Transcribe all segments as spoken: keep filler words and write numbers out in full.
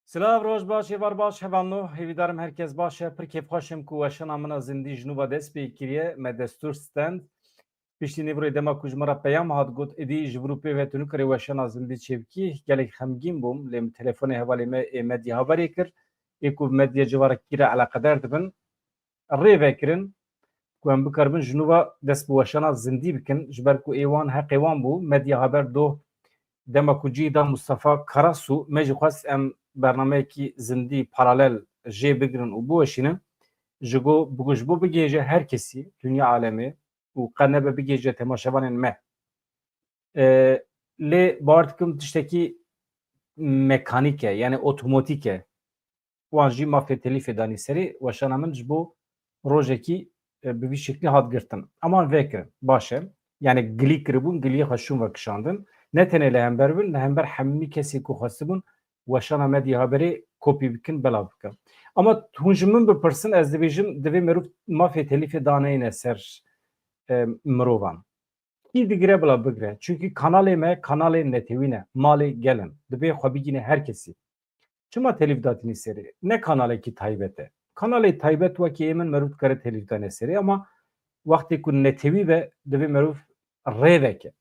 Silav, roj baş, êvar baş, hevalno. Hêvîdarim herkes baş e. Pir kêfxweş im ku weşana min a zindî ji nû ve dest pê kiriye. Me destûr stend. Piştî nîvroyê dema ku ji min re peyam hat, got, êdî ji vir û pê ve tu nikarî weşana zindî çêbikî. Gelek xemgîn bûm, lê min telefonê hevalê me ê medya haberê kir. Ê ku bi medya civarekî re eleqedar dibin, rê vekirin ku em bikaribin ji nû ve dest bi weşana zindî bikin, ji ber ku ê wan heqê wan bû. Medya Haber doh dema ku cihî da Mustafa Karasu, me jî xwest em bernameyekî zindî paralel jê bigirin û biweşînin. Ji go, ji bo bigihêje her kesî, dinya alemê û qe nebe bigihêje temaşevanên me. E, lê bawer dikim tiştekî mekanîk e, yani otomatîk e. Wan jî mafê telîfê danî serê, weşana min ji bo rojekî, e, bi vî şeklî hat girtin. Eman vekirin, baş e. Yani gilî kiribûn, giliyê xwe şûn ve kişandin. Ne tenê li hember bin, li hember hemî kesê ku xwestibûn weşana medya haberê kopî bikin, belav bikin. Ama hûn ji min bipirsin, ez dibêjim, divê merûv mafê telîfê daneyne ser, e, mirovan. Kî digire bila bigire. Çunkî kanalê me, kanalê netewî ne. Malê gel in. Dibê xwe bigîne her kesî. Çima telîf datînî serê? Ne kanalekî taybet e. Kanalê taybet wekî ê min merûv dikare telîf dane serê, ama wextê ku netewî be, divê merûv rê veke.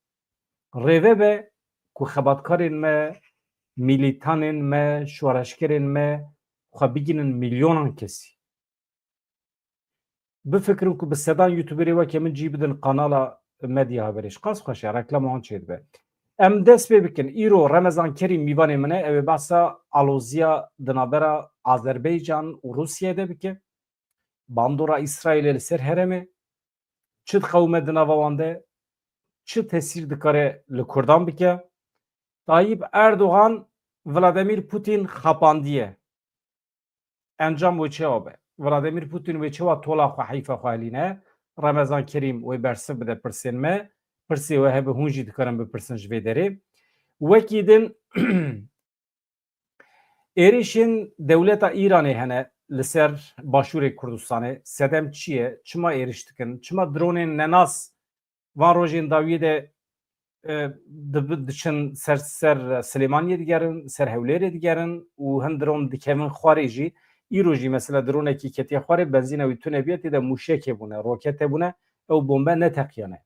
Rêve be ku xebatkarên me, mîlîtanên me, şoreşgerên me xwe bigînin milyonan kesî. Bifikirin ku bi sedan youtuberê weke min cî bidin kanala medya haberê. Ji qas xweş e, reklama wan çêdibe. Em dest pê bikin. Îro Remezan Kerîm mîvanê min e. Ew ê behsa aloziya di navbera Azerbaycan û Rûsiyê de bike. Bandora Îsraîlê li ser herêmê çi diqewime di nava wan de, çi tesîr dikare li Kurdan bike? Tayyip Erdogan Vladimir Putin xapandiye. Encam wê çawa be? Vladimir Putin wê çawa tola xwe, heyfa xwe helîne? Remezan Kerîm wê bersiv bide pirsên me. Pirsê we hebe, hûn jî dikarin bipirsin ji vê derê. Wekî din êrişên dewleta Îranê hene li ser başûrê Kurdistanê. Sedem çi ye? Çima êriş dikin? Çima dronên nenas van rojên dawiyê de, e, dibi-, diçin ser, ser Silêmaniyê digerin, ser Hewlêrê digerin û hin dron dikevin xwarê jî. Îro jî mesela dronekî ketiye xwarê, benzîna wî tune bûye, tê de mûşek hebûne, roket hebûne, ew bombe neteqiyane.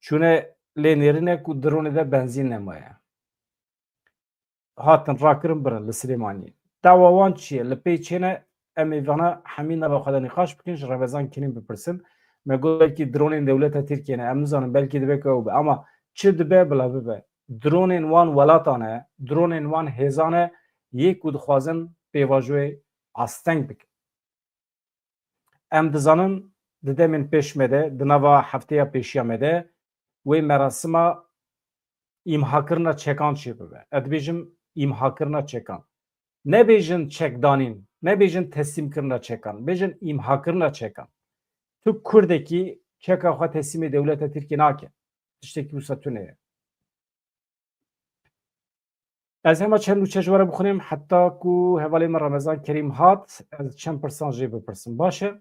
Çûne lê nêrîne ku dronê de benzîn nemaye. Hatin rakirin birin li Silêmaniyê. Dawa wan çi ye? Li pey çêne, em ê vana hemî nava xwe de nîqaş bikin, ji Remezan Kerîm bipirsin. Me got belkî dronên dewleta Tirkiyê ne, em nizanin, belkî dibe ku ew be. Ama çi dibe bila bibe. Dronên wan welatan e, dronên wan hêzan e, yê ku dixwazin pêvajoyê asteng bikin. Em dizanin di demên pêş me de, di nava hefteya pêşiya me de wê merasima îmhakirina çekan çêbibe. Ez dibêjim îmhakirina çekan. Nebêjin çekdanîn, nebêjin teslîmkirina çekan, bêjin îmhakirina çekan. Tu Kurdekî çeka xwe teslîmê dewleta Tirkiyê nake. Tiştekî wisa tune ye. Ez hema çend nûçe ji we re bixwînim, heta ku hevalê min Remezan Kerîm hat, ez çend pirsan jê bipirsim. Baş e.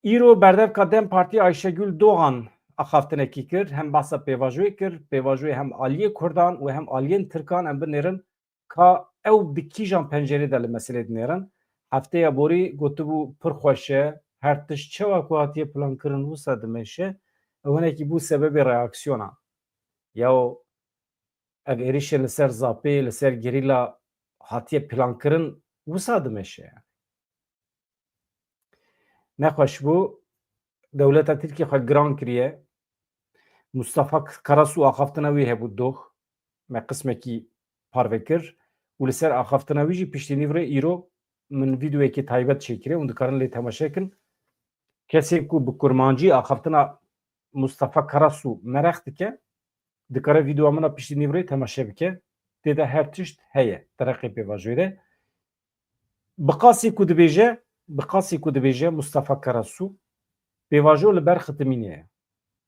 Îro berdevka DEM Partî Ayşegül Doğan axaftinekî kir, hem behsa pêvajoyê kir, pêvajoyê hem aliyê Kurdan û hem aliyên Tirkan em binêrin, ka ew bi kîjan pencerê de li meselê dinêrin. Hefteya borî gotibû pir xweş e, her tişt çawa ku hatiye plankirin wisa dimeşe, ew hinekî bû sebebê reaksiyona. Ya ev êrişê li ser zapê, li ser gerîla hatiye plankirin wisa dimeşe. Nexweş bû, dewleta Tirkiyê xwe giran kiriye. Mustafa Karasu axaftina wî hebû doh. Me qismekî parve kir. Û li ser axaftina wî jî piştî nîvre îro min vîdeoyekî taybet çêkiriye. Hûn dikarin lê temaşe kin. Kesê ku bi kurmancî axaftina Mustafa Karasu mereq dike, dikare vîdeoya min a piştî nîvre temaşe bike. Tê de her tişt heye. Tereqê pêvajoyê de. Bi qasî ku dibêje, bi qasî ku dibêje Mustafa Karasu, pêvajo li ber xitimînê ye.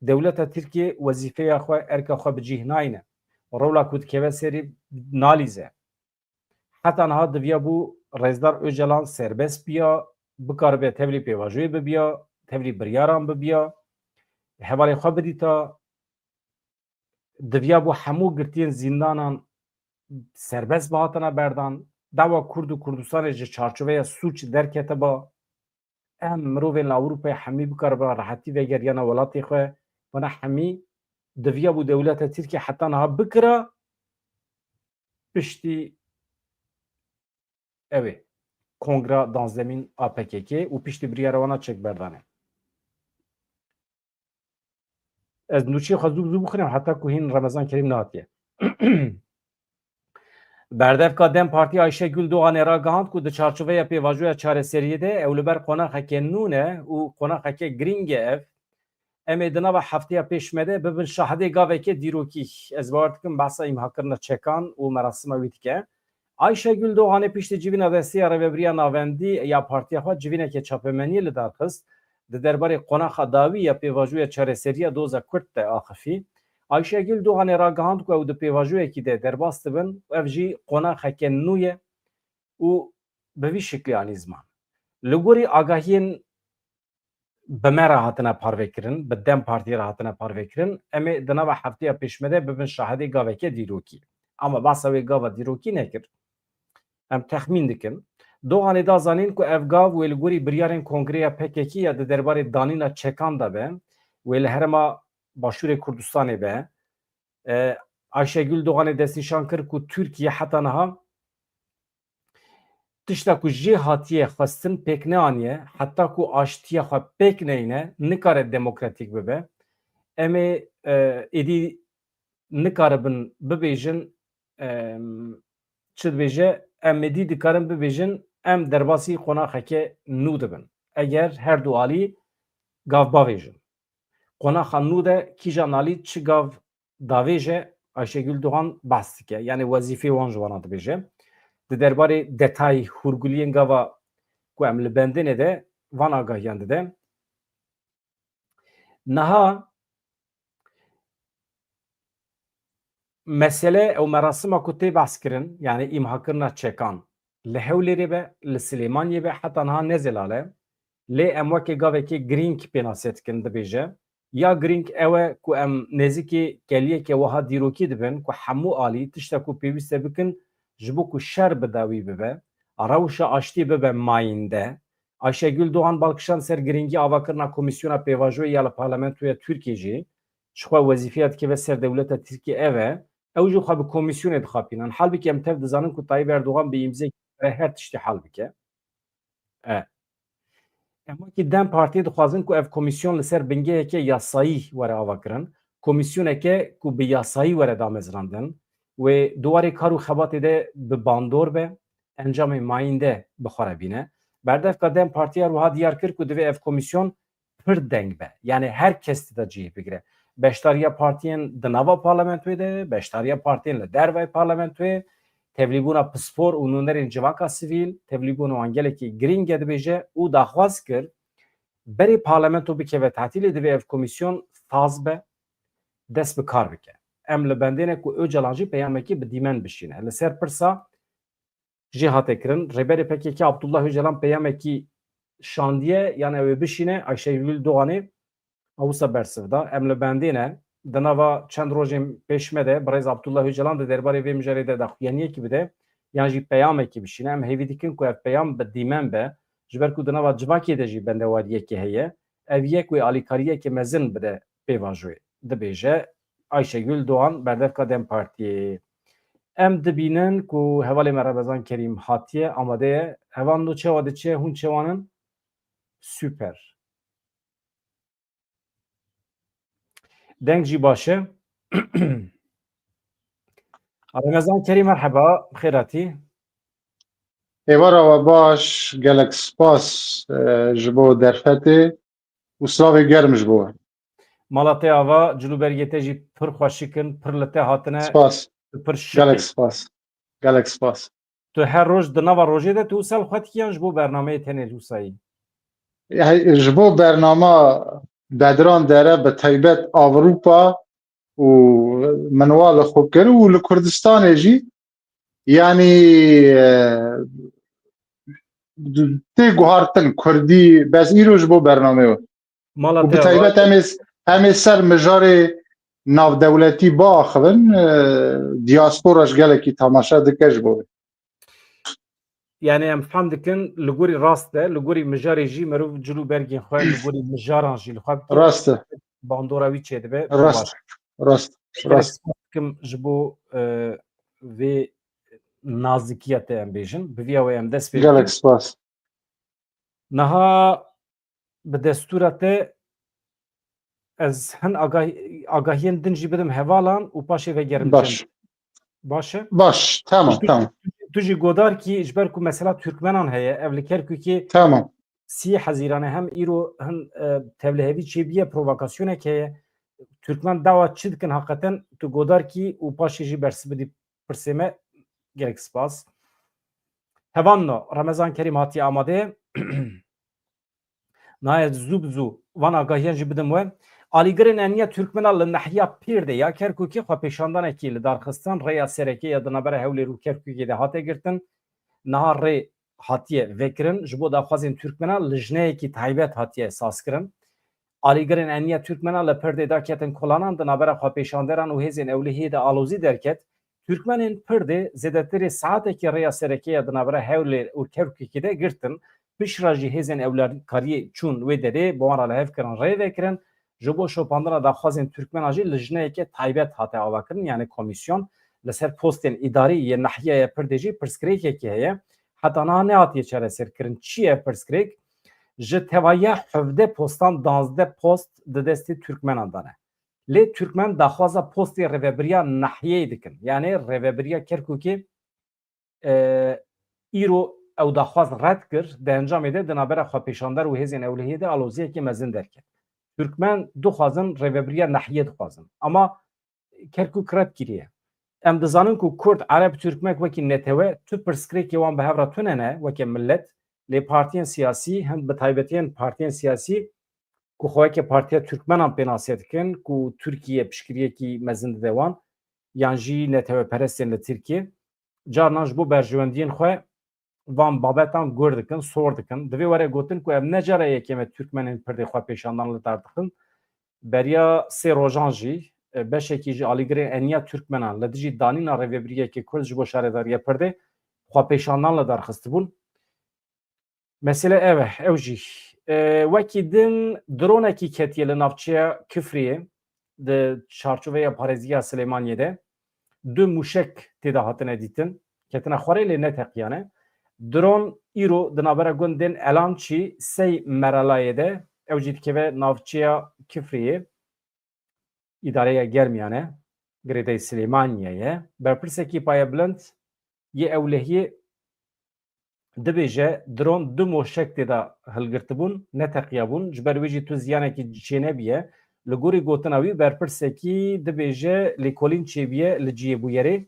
Dewleta Tirkiyê wezîfeya xwe, erka xwe bi cih nayne. Rewla ku dikeve serî nalîze. Heta niha diviya bû Rêzdar Ocalan serbest biya, bikaribe tevlî pêvajoyê bibiya, tevlî biryaran bibiya, hevalê xwe bidîta, Diviya bû hemû girtiyên zîndanan serbest bihatine berdan. Dawa Kurd û Kurdistanê ji çarçoveya sûc derketiba. Em mirovên li Ewropayê hemî bikaribin rehetî vegeriyana welatê xwe. Vana hemî diviya bû dewleta Tirkiye heta niha bikira piştî ew ê kongra danzdemîn a P K K û piştî biryara wana çek berdanê. Ez nûçeyê xwe zû bi zû bixwînim heta ku hîn Remezan Kerîm nehatiye. Berdevka DEM Partî Ayşegül Doğanê ragihand ku di çarçoveya pêvajoya çareseriyê de ew li ber qonaxeke nû ne û qonaxeke girîng e ev. Em ê di nava hefteya pêş me de bibin şahidê gaveke dîrokî. Ez bawer dikim behsa îmhakirina çekan û merasima wî dike. Ayşegül Doğanê piştî civîna destê ya Rêvebiriya Navendî ya partiya xwe civîneke çapemeniyê li dar xist. Di derbarê qonaxa dawî ya pêvajoya çareseriya doza Kurd de axifî. Ayşegül Doğanê ragihand ku ew di pêvajoyekî de derbas dibin û ev jî qonaxeke nû ye û bi vî şiklî anî ziman. Li gorî agahiyên bi me re hatine parvekirin, bi DEM Partiyê re hatine parvekirin, em ê di nava hefteya pêşme de bibin şahidê gaveke dîrokî. Ama behsa wê gava dîrokî nekir. Em texmîn dikin. Doğanê da zanîn ku ev gav wê li gorî biryarên Kongreya P K K ya di derbarê danîna çekan de be, wê li herêma Başûrê Kurdistanê be. E, Ayşegül Doğanê destnîşan kir ku Tirkiye heta niha tişta ku jê hatiye xwestin pêk neaniye, heta ku aştiya xwe pêk neyne, nikare demokratîk bibe. Em ê, e, êdî nikaribin bibêjin, e, çi dibêje, em êdî dikarin bibêjin, em derbasî qonaxeke nû dibin. Eger her du alî gav bavêjin. Qonaxa nû de kîjan alî çi gav davêje, Ayşegül Doğan behs dike. Yanî wezîfê wan ji wana dibêje. Di derbarê detay hûrguliyên gava ku em li bendinê de van agahiyan dide. Niha mesele ew merasima ku tê behs kirin, yanî îmhakirina çekan, li Hewlêrê be, li Silêmaniyê be, heta niha ne zelal e. Lê em weke gavekê girîng pênase dikin, dibêje. Ya girîng ew e ku em nêzîkî keliyeke wiha dîrokî dibin ku hemû alî tişta ku pêwîst e bikin ji bo ku şer bi dawî bibe, rewşa aştiyê bibe mayînde. Ayşegül Doğan bal kişand ser girîngî avakirina komîsyona pêvajoyê ya li Parlamentoya Tirkiyê jî. Ji xwe wezîfeya dikeve ser dewleta Tirkiyê ev e. Ew jî xwe bi komîsyonê dixapînin. Halbikî em tev dizanin ku Tayyip Erdogan bi îmzê her tiştî hal bike. E. Em wekî DEM Partiyê dixwazin ku ev komîsyon li ser bingeheke yasayî were avakirin. Komîsyoneke ku bi yasayî were damezrandin. Wê di warê kar û xebatê de bi bandor be, encamê mayînde bi xwe re bîne. Berdevka DEM Partiyê her wiha diyar kir ku divê ev komîsyon pir deng be. Yanî her kes tê de cihê bigire. Beşdariya partiyên di nava parlamentoyê de, beşdariya partiyên li dervayê parlamentoyê, tevlîbûna pispor û nûnerên civaka sivîl, tevlîbûna wan gelekî girîng e dibêje û daxwaz kir, berê parlamento bikeve tetîlê divê ev komîsyon saz be, dest bi kar bike. Em li bendê ne ku Ocalan jî peyamekî bi dîmen bişîne. Li ser pirsa jê hate kirin. Rêberê P K K Abdullah Ocalan peyamekî şandiye, yan ew ê bişîne, Ayşegül Doğanê wisa bersiv da. Em li bendê ne. Di nava çend rojên pêş me de birêz Abdullah Ocalan di derbarê vê mijarê de daxuyaniyekî bide, yan jî peyamekî bişîne. Em hêvî dikin ku ev peyam bi dîmen be, ji ber ku di nava civakê de jî bendewariyekê heye. Ev yek wê alîkariyeke mezin bide pêvajoyê, dibêje Ayşegül Doğan, berdevka DEM Partiyê. Em dibînin ku hevalê me Remezan Kerîm hatiye, amade ye. Hevalno, çawa diçe, hûn çawan in? Super. Deng jî baş e. Remezan Kerîm, merheba, bi xêr hatî. Êvara we baş, gelek spas, e, ji bo derfetê û slavê germ ji bo we. Mala te ava, cilûbergê te jî pir xweşik in, pir li te hatine. Spas. Tu pir şik î. Gelek spas. Gelek spas. Tu her roj di nava rojê de tu wisa li xwe dikî yan ji bo bernameyê tenê li wisa yî? Hey, ji bo bernama Bedran Dere bi taybet Avrupa û min wa li xwe kir û li Kurdistanê jî, yanî, e, tê guhartin Kurdî, bes îro ji bo bernameyê. Mala û bi te taybet ava. Em ê, em ê ser mijarê navdewletî biaxivin, e, diaspora ji gelekî temaşe dike ji bo wê. Yani em fam dikin, li gorî rast e, li gorî mijarê jî merov cil û bergên xwe, li gorî mijaran jî li xwe bike, Rast e. Bandora wî çêdibe. Rast, rast, rast. Dikim ji bo, e, vê nazikiya te em bêjin. Bi viya wê em dest pê Gelek spas. Niha bi destûra te ez hin agah-, agahiyên din jî bidim hevalan û paşê vegerim. Baş. Baş e? Baş, tamam, tamam. Tu jî godar kî ji ber ku mesela Türkmenan heye, ev li Kerkûkê Tamam. sî hezîran e, hem îro hin, e, tevlihevî çêbiye, provokasyonek heye. Türkmen dawa çi dikin heqeten tu godar kî û paşê jî bersiv bidî pirsê me. Gelek spas. Hevanno, Remezan Kerîm hatiye amade. Nayê zû bi zû van agahiyan jî bidim we. Alîgirên Eniya Türkmena li nahiya Pîrdê ya Kerkûkê xwepêşandanekî li dar xistin, rêya sereke ya di navbera Hewlêr û Kerkûkê de hate girtin. Niha rê hatiye vekirin. Ji bo daxwazên Türkmena lijneyekî taybet hatiye sazkirin. Alîgirên Eniya Türkmena li Pirdê daketin kolanan, di navbera xwepêşanderan û hêzên ewlehiyê de alozî derket. Türkmenên Pirdê zêdetirê saetekê rêya sereke ya di navbera Hewlêr û Kerkûkê de girtin. Piştre jî hêzên ewlekariyê çûn wê derê, bi wan re li hev kirin, rê vekirin. Ji bo şopandina daxwazên Türkmenan jî lijneyeke taybet hate avakirin, yani komîsyon. Li ser postên îdarî yê nahiyeya Pirdê jî pirsgirêkekî heye. Heta niha nehatiye çareserkirin. Çi ye pirsgirêk? Ji tevahiya hevdeh postan duwazdeh post di destê Türkmenan de ne. Lê Türkmen daxwaza postê rêvebiriya nahiyeyê dikin. Yani rêvebiriya Kerkûkê, e, îro ew daxwaz red kir, di encamê de di navbera xwepêşander û hêzên ewlehiyê de aloziyekî mezin derket. Türkmen dixwazin rêvebiriya nahiyê dixwazin. Ama Kerkûk red kiriye. Em dizanin ku Kurd, Ereb, Tirkmek wekî netewe tu pirsgirêkê wan bi hev re tune ne, weke millet, lê partiyên siyasî, hin bi taybetiyên partiyên siyasî ku xwe weke Partiya Türkmenan pênase dikin, ku Tirkiye piştgiriyekî mezin dide wan, yan jî neteweperestên li Tirkiye, carnan ji bo berjewendiyên xwe van babetan gur dikin, sor dikin. Divê were gotin ku ev ne cara yekem e Türkmenên Pirdê xwepêşandan li dar dixin. Beriya sê rojan jî, e, beşekî ji alîgirên Eniya Türkmenan li dijî danîna rêvebiriyekê Kurd ji bo şaredariya Pirdê xwepêşandan li dar xistibûn. Mesele ev e, ew jî. E, wekî din dronekî ketiye li navçeya Kifriyê, di çarçoveya parêziya Silêmaniyê de. Du mûşek tê de hatine dîtin, ketine xwarê lê neteqiyane. Dron îro di navbera gundên Elançî sey Meralayê de, ew jî dikeve navçeya Kifriyê, îdareya germiyan e, girêdayî Silêmaniyê ye. Berpirsekî payebilind yê ewlehiyê dibêje, dron du mûşek tê de hilgirtibûn, neteqiyabûn, ji ber wê jî tu ziyanekî çênebiye. Li gorî gotina wî, berpirsekî dibêje lêkolîn çêbiye li cihê bûyerê.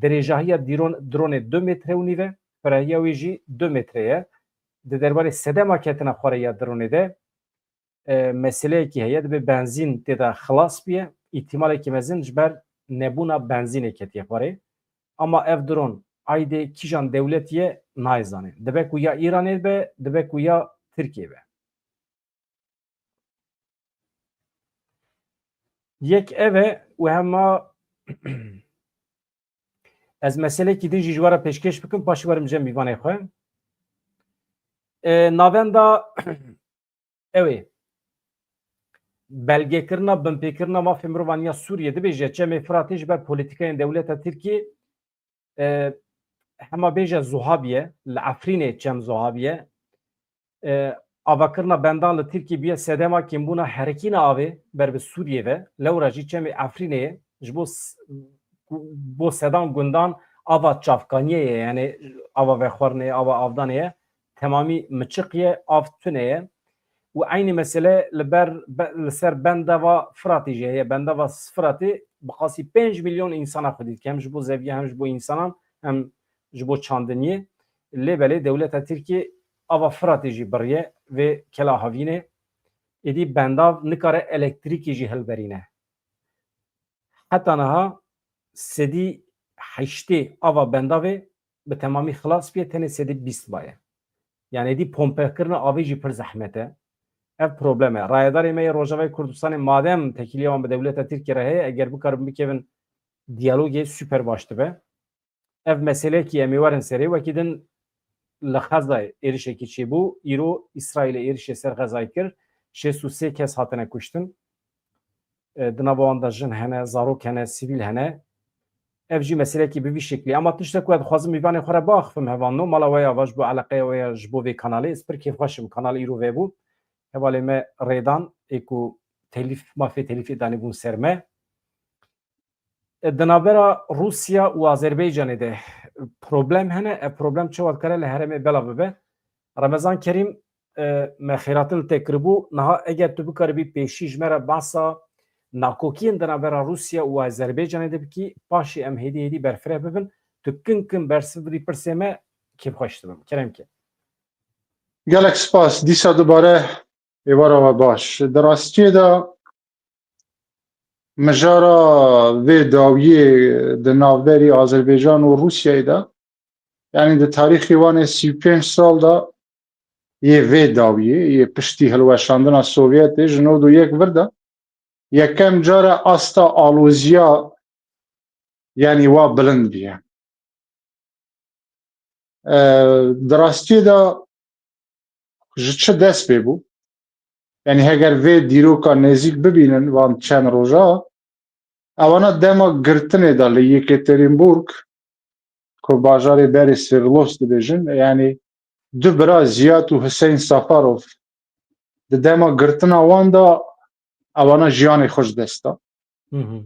Dirêjahiya dîron-, dronê du metre û nîv e, pirehiya wê jî du metre ye. Di derbarê sedema ketina xwarê ya dronê de, e, meseleyekî heye, dibe benzîn tê de xilas biye. Îhtimalekî mezin ji ber nebûna benzînê ketiye xwarê. Ama ev dron aydê kîjan dewletî ye nayê zanîn. Dibe ku ya Îranê be, dibe ku ya Tirkiyê be. Yek ev e û hema ez meselekî din jî ji we re pêşkêş bikim, paşî werim cem mîvanê xwe. E, navenda ew ê belgekirina, binpêkirina mafê mirovan ya Sûriyê dibêje, Çemê Firatê ji ber polîtîkayên dewleta Tirkiyê, e, hema bêje zuha biye, li Efrînê çem zuha biye. E, avakirina bendan li Tirkiyê biye sedema kêmbûna herekîna avê ber bi Sûriyê ve. Lewra jî çemê Efrînê ye, ji bo s-, bo sedan gundan ava çavkaniyê ye, yani ava vexwarinê ye, ava avdanê ye, temamî miçiq ye, av tune ye. Û eynî mesele li ber, be-, li ser bendava Firatê jî heye. Bendava Firatê bi qasî pênc milyon însana xwedî dike, hem ji bo zeviya, hem ji bo însanan, hem ji bo çandiniyê. Lê belê dewleta Tirkiyê ava Firatê jî biriye vê kela havînê. Êdî bendav nikare elektrîkê jî hilberîne. Heta niha sedî heştê ava bendavê bi temamî xilas biye, tenê sedî bîst maye. Yani êdî pompekirina avê jî pir zehmet e. Ev problem e. Rayedarê me yê Rojavayê Kurdistanê madem tekîliya wan bi dewleta Tirkiyê re heye, eger bikaribin bikevin diyalogê, super baş dibe. Ev meseleyekî em ê werin serê. Wekî din li Xezayê êrişekî çêbû. Îro Îsraîlê êrişê ser Xezayê kir. Şêst û sê kes hatine kuştin. E, di nava wan de jin hene, zarok hene, sivîl hene. Ev jî meselekî bi vî şeklî. Ema tiştek ku ez dixwazim mîvanê xwe re biaxifim hevalno, mala we ya va ji bo eleqeya we ya ji bo vê kanalê, ez pir kêfxweş im. Kanal îro vebû. Hevalê me Rêdan, ê ku telîf, mafê telîfê danîbûn ser me. E, di navbera Rûsya û Azerbaycanê de problem hene. Ev problem çawa dikare li herêmê belav bibe? Remezan Kerîm, e, me xêratin li te kiribû. Niha eger tu bikaribî pêşî ji me re behsa nakokiyên di navbera Rûsya û Azerbaycanê de bikî, paşê em hêdî hêdî berfireh bibin. Tu kin kin bersiv bidî pirsê me, kêfxweş dibim. Kerem ke. Gelek spas. Dîsa dubare êvara we baş. Di rastiyê de mijara vê dawiyê di navberî Azerbaycan û Rûsyayê de, yanî di tarîxê wan ê sî û pênc sal de yê vê dawiyê, yê piştî hilweşandina Sovyetê ji nod û yek vir de, yekem cara asta aloziya, yanî wa bilind bûye. E, di rastiyê de ji çi dest pê bû? Yanî heger vê dîroka nêzîk bibînin van çend roja, ewana dema girtinê de li Yekaterinburg, ku bajarê berê Sverdlovsk dibêjin, yanî du bira Ziyad û Hüseyin Safarov di dema girtina wan de ewana jiyanê xwe ji dest da. Hı hı.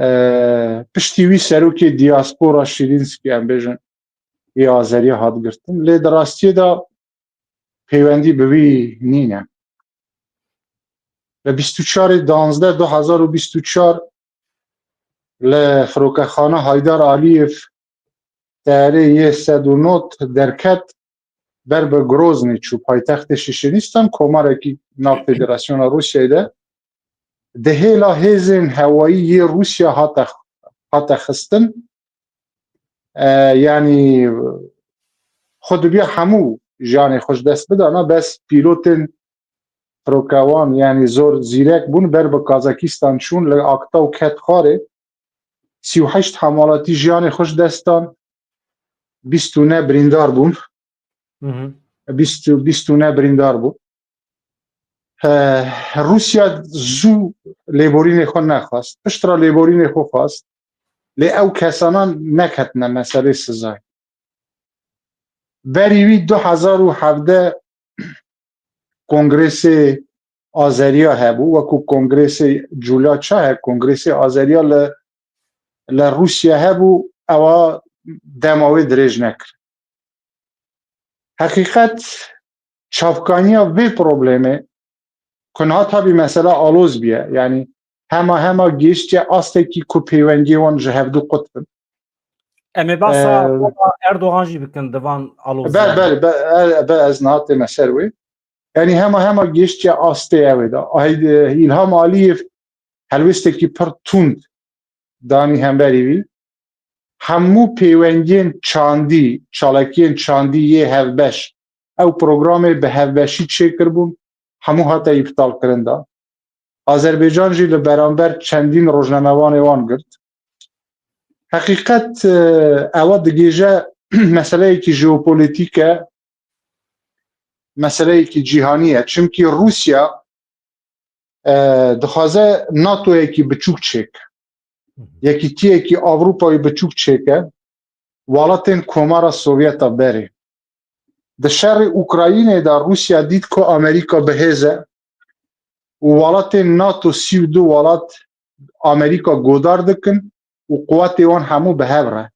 E, piştî wî serokê diaspora Şîrînskî, em bêjin, yê Azeriya hat girtin. Lê di rastiyê de peywendî bi wî nîne. Li bîst û çarê danzdeh du hezar û bîst û çar li firokexana Haydar Aliyev teyarê yê sed û nod derket, ber bi Groznê çû, paytextê Şişinistan, komarekî nav Federasyona Rûsyayê de, di hêla hêzên hewayî yê Rûsya hate, hate xistin. E, yanî xwe dibiya hemû jiyanê xwe ji dest bidana, bes pîlotên firokewan, yanî zor zîrek bûn, ber bi Kazakistan çûn, li Aktau ket xwarê. Sî û heşt hemalatî jiyanê xwe ji dest dan, bîst û neh birîndar bûn. Hı hı. Bîst, bîst û neh birîndar bûn. E, Rûsya zû lêborînê xwe nexwest. Piştre lêborînê xwe xwest. Lê ew kesana neketine meselê sizayê. Berî wî du hezar û hevdeh Kongresê Azeriya hebû, wekû Kongresê Cûla çaye, Kongresê Azeriya li, li Rûsya hebû, ewa dema wê dirêj nekir. Heqîqet, çavkaniya vê problemê, ku niha tabî mesela aloz bûye, yanî hema hema gihiştiye astekî ku pêwendiyê wan ji hevdu qut bin. Em ê behsa Ee, Erdogan jî bikin di van aloziyê. Be, be, be, e, be, ez niha tême ser wê. Yanî hema hema gihiştiye astê ew ê de. Ay, e, Îlham Aliyev helwêstekî pir tund danî hemberî wî. Hemû pêwendiyên çandî, çalakiyên çandî yê hevbeş, ew programê bi hevbeşî çêkiribûn, hemû hate îptalkirin de. Azerbaycan jî li beramber çendîn rojnamevanê wan girt. Heqîqet, e, ewa digêje meseleyekî jeopolîtîk e, meseleyekî cîhanî ye. Çimkî Rûsya, e, dixwaze NATOyekî biçûk çêke. Yekîtiyekî Ewropayê biçûk çêke. Welatên Komara Sovyeta berê. Di şerê Ukraynê de Rûsya dît ku Amerîka bi hêz e û welatên NATO sî û du welat Amerîka godar dikin û quwetê wan hemû bi hev re.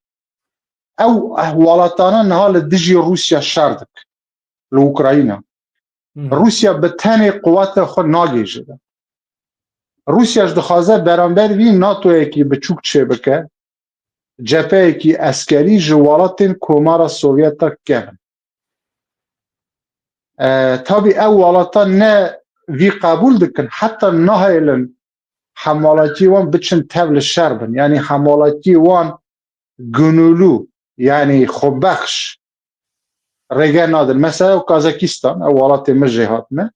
Ew welatana niha li dijî Rûsya şer dikin, li Ukrayna. Hmm. Rûsya bi tenê quweta xwe nagihêje. Rûsya jî dixwaze beramber vî NATOyekî biçûk çêbike, cepheyekî eskerî ji welatên Komara Sovyeta kevin. E, tabî ew welatan ne vî qebûl dikin, heta nahêlin hemalatiyê wan biçin tev li şer bin. Yanî hemalatiyê wan gunûlû, yanî xwebexş rêge nadin. Mesela Kazakistan, ew welatê min jê hatine.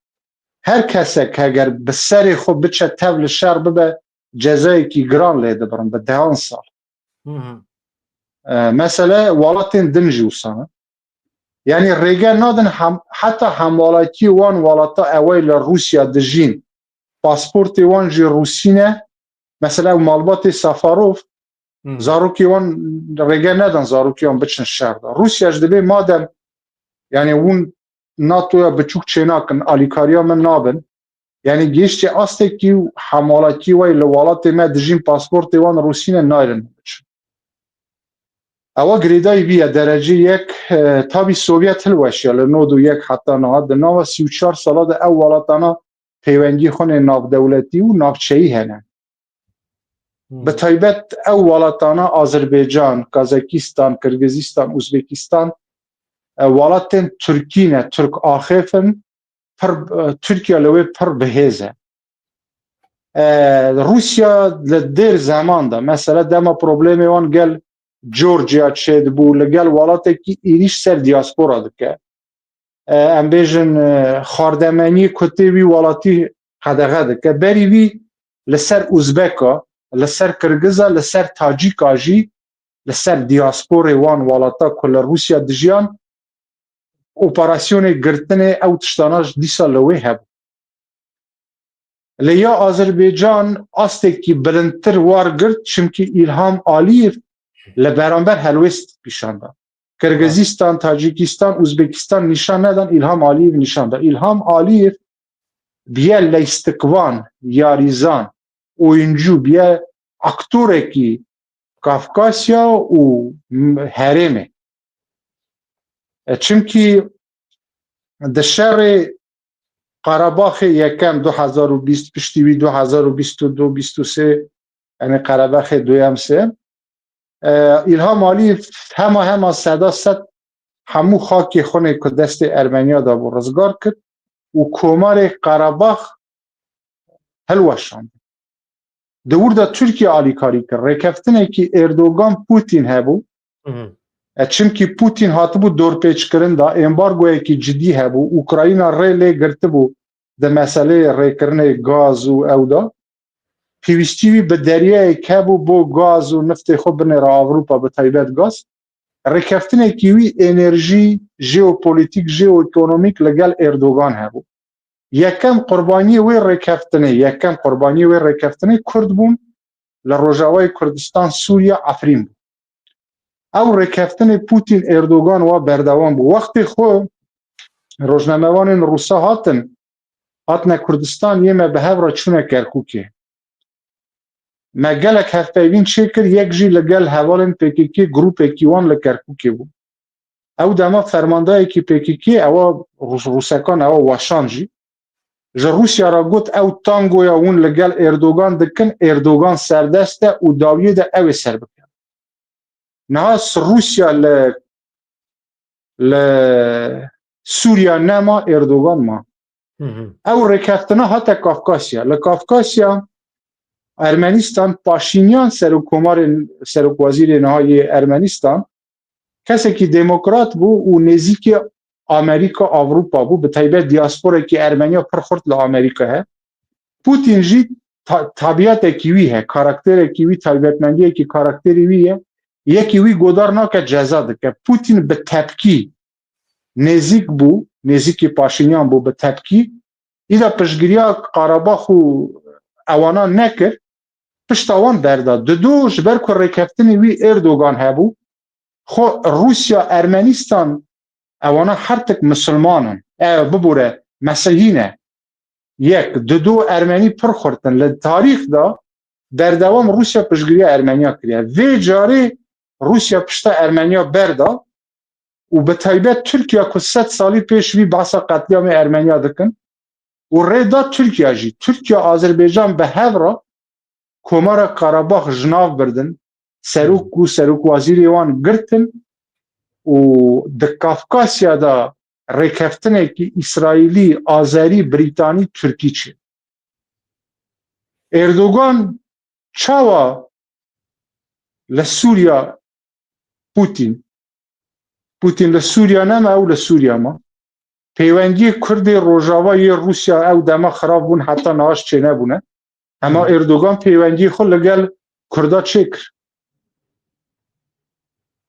Her kesek heger bi serê xwe biçe tev li şer bibe, cezayekî giran lê dibirin, bi dehan sal. Hı hı. E, mesele welatên din jî wisa ne. Yanî rêge nadin hem, heta hemwelatiyê wan welata ewey li Rûsya dijîn, pasportê wan jî Rûsî ne. Mesela ew malbatê Safarov, Hı. zarokê wan rêge nedan zarokê wan biçin şer de. Rûsya ji dibê madem, yanî hûn NATOya biçûk çênakin, alîkariya min nabin. Yanî gihiştê astekî û hemwelatî wey li welatê me dijîn pasportê wan Rûsî ne nayrin biçin. Ewa girêdayî bîye derecê yek, e, tabî Sovyet hilweşiya li nod û yek heta niha di nava sî û çar sala de ew welatana peywendiyê xwe nê navdewletî û navçeyî hene. Hmm. Bi taybet ew welatana Azerbaycan, Kazakistan, Kirgizistan, Uzbekistan, e, welatên Tirkî ne, Tirk axêf in, pir, e, Tirkiye li wê pir bi hêz e. E, Rûsya li dêr zeman de, mesela dema problemê wan gel Georgia çêdibû, li gel welatekî êrîş ser diaspora dike. E, em bêjin, e, xwardemenî ku tê wî welatî qedexe dike. Berî wî li ser Uzbeka, li ser Kirgiza, li ser Tacîka jî, li ser diasporê wan welata ku li Rûsya dijiyan, operasyonê girtinê ew tiştana ji dîsa li wê hebû. Lê ya Azerbaycan astekî bilindtir war girt, çimkî Îlham Aliyev li beramber helwêst nîşan da. Kirgizistan, Tacikistan, Uzbekistan nîşan nedan, Îlham Aliyev nîşan da. Îlham Aliyev biye leystikvan, yarîzan, oyuncu, biye aktorekî Kafkasya û m-, herêmê. E, çimkî di şerê Qarabaxê yekem du hezar û bîst, piştî wî du hezar û bîst û du bîst û sê, yanî Qarabaxê duyem sê, e, Îlham Alîyev hema hema seda sed hemû xakê xwe nê ku destê Ermeniya de bû rizgar kir û komarê Qarabax hilweşand. Di wir de Tirkiye alîkarî kir. Rêkeftinekî Erdogan-Putin hebû. Hı hı. E, çimkî Putin hatibû dorpêçkirin de, embargoyekî cidî hebû. Ukrayna rê lê girtibû di meseleyê rêkirinê gaz û ew de. Pêwîstî wî bi deryayek hebû bo gaz û niftê xwe binêre Ewropa, bi taybet gaz. Rêkeftinekî wî enerjî, jeopolîtîk, jeoekonomîk li gel Erdogan hebû. Yekem qurbaniyê wê rêkeftinê, yekem qurbaniyê wê rêkeftinê Kurd bûn, li Rojavayê Kurdistan, Sûriye, Efrîn bû. Ew rêkeftinê Putin, Erdogan wa berdewam bû. Wextê xwe rojnamevanên Rûsa hatin, hatine Kurdistan, yê me bi hev re çûne Kerkûkê. Me gelek hevpeyvîn çêkir, yek jî li gel hevalên P K K grûpekî wan li Kerkûkê bû. Ew dema fermandayekî P K K, ewa Rûs-, Rûsekan, ewa Weşan jî ji Rûsya re got, ew tangoya hûn li gel Erdogan dikin, Erdogan serdest e û dawiyê de ew ê ser bike. Niha s-, Rûsya li, li Sûriya nema, Erdogan ma. Hı hı. Ew rêkeftina hate Kafkasya. Li Kafkasya Ermenistan, Paşinyan serokkomarê, serokwezîrê niha yê Ermenistan, kesekî demokrat bû û nêzîkî Amerîka, Ewropa bû, bi taybet diasporekî Ermeniya pir xurt li Amerîka he. Putin jî ta-, tabiatekî wî he, karakterekî wî, taybetmendiyekî karakterî wî ye. Yekî wî godar nake, ceza dike. Putin bi tepkî nêzîk bû, nêzîkî Paşinyan bû bi tepkî. Îda piştgiriya Qarabax û ewana nekir, pişta wan berda. Dido ji ber ku rêkeftinê wî Erdogan hebû, xwe Rûsya, Ermenistan, ewana her tik misilman in. Ev bibûre, mesihî ne. Yek, dido Ermenî pir xurt in. Li tarîx de berdewam Rûsya piştgiriya Ermeniya kiriye. Vê carê Rûsya pişta Ermeniya berda û bi taybet Tirkiye ku sed salî pêş vî behsa qetlîamê Ermeniya dikin û rê da Tirkiye jî. Tirkiye, Azerbaycan bi hev re Komara Qarabax ji nav birdin, serok û serokwezîrê wan girtin û di Kafkasya de rêkeftinekî Îsraîlî, Azerî, Brîtanî, Tirkî çê. Erdogan çawa li Sûriya Putin, Putin li Sûriya nema, ew li Sûriya ma. Pêwendiyê Kurdê Rojava yê Rûsya ew dema xirab bûn, heta niha çênebûne. Hema Erdogan pêwendiyê xwe li gel Kurda çêkir.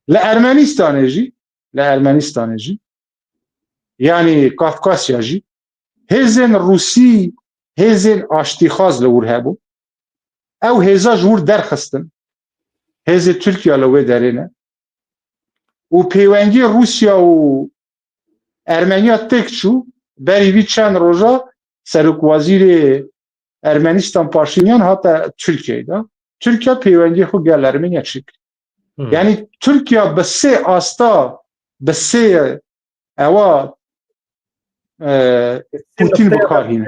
Li Ermenistanê jî, li Ermenistanê jî, yanî Kafkasya jî, hêzên Rûsî, hêzên aştîxwaz li wir hebû. Ew hêza ji wir derxistin. Hêzê Tirkiya li wê derê ne. Û pêwendiyê Rûsya û Ermeniya têk çû, berî vî çend roja serokwezîrê Ermenistan Paşinyan hate Tirkiyeyê de. Tirkiye pêwendiyê xwe gel Ermeniya çêkir. Hı. Yanî Tirkiye bi sê asta, bi sê ewa, e, Putin bi kar hîne.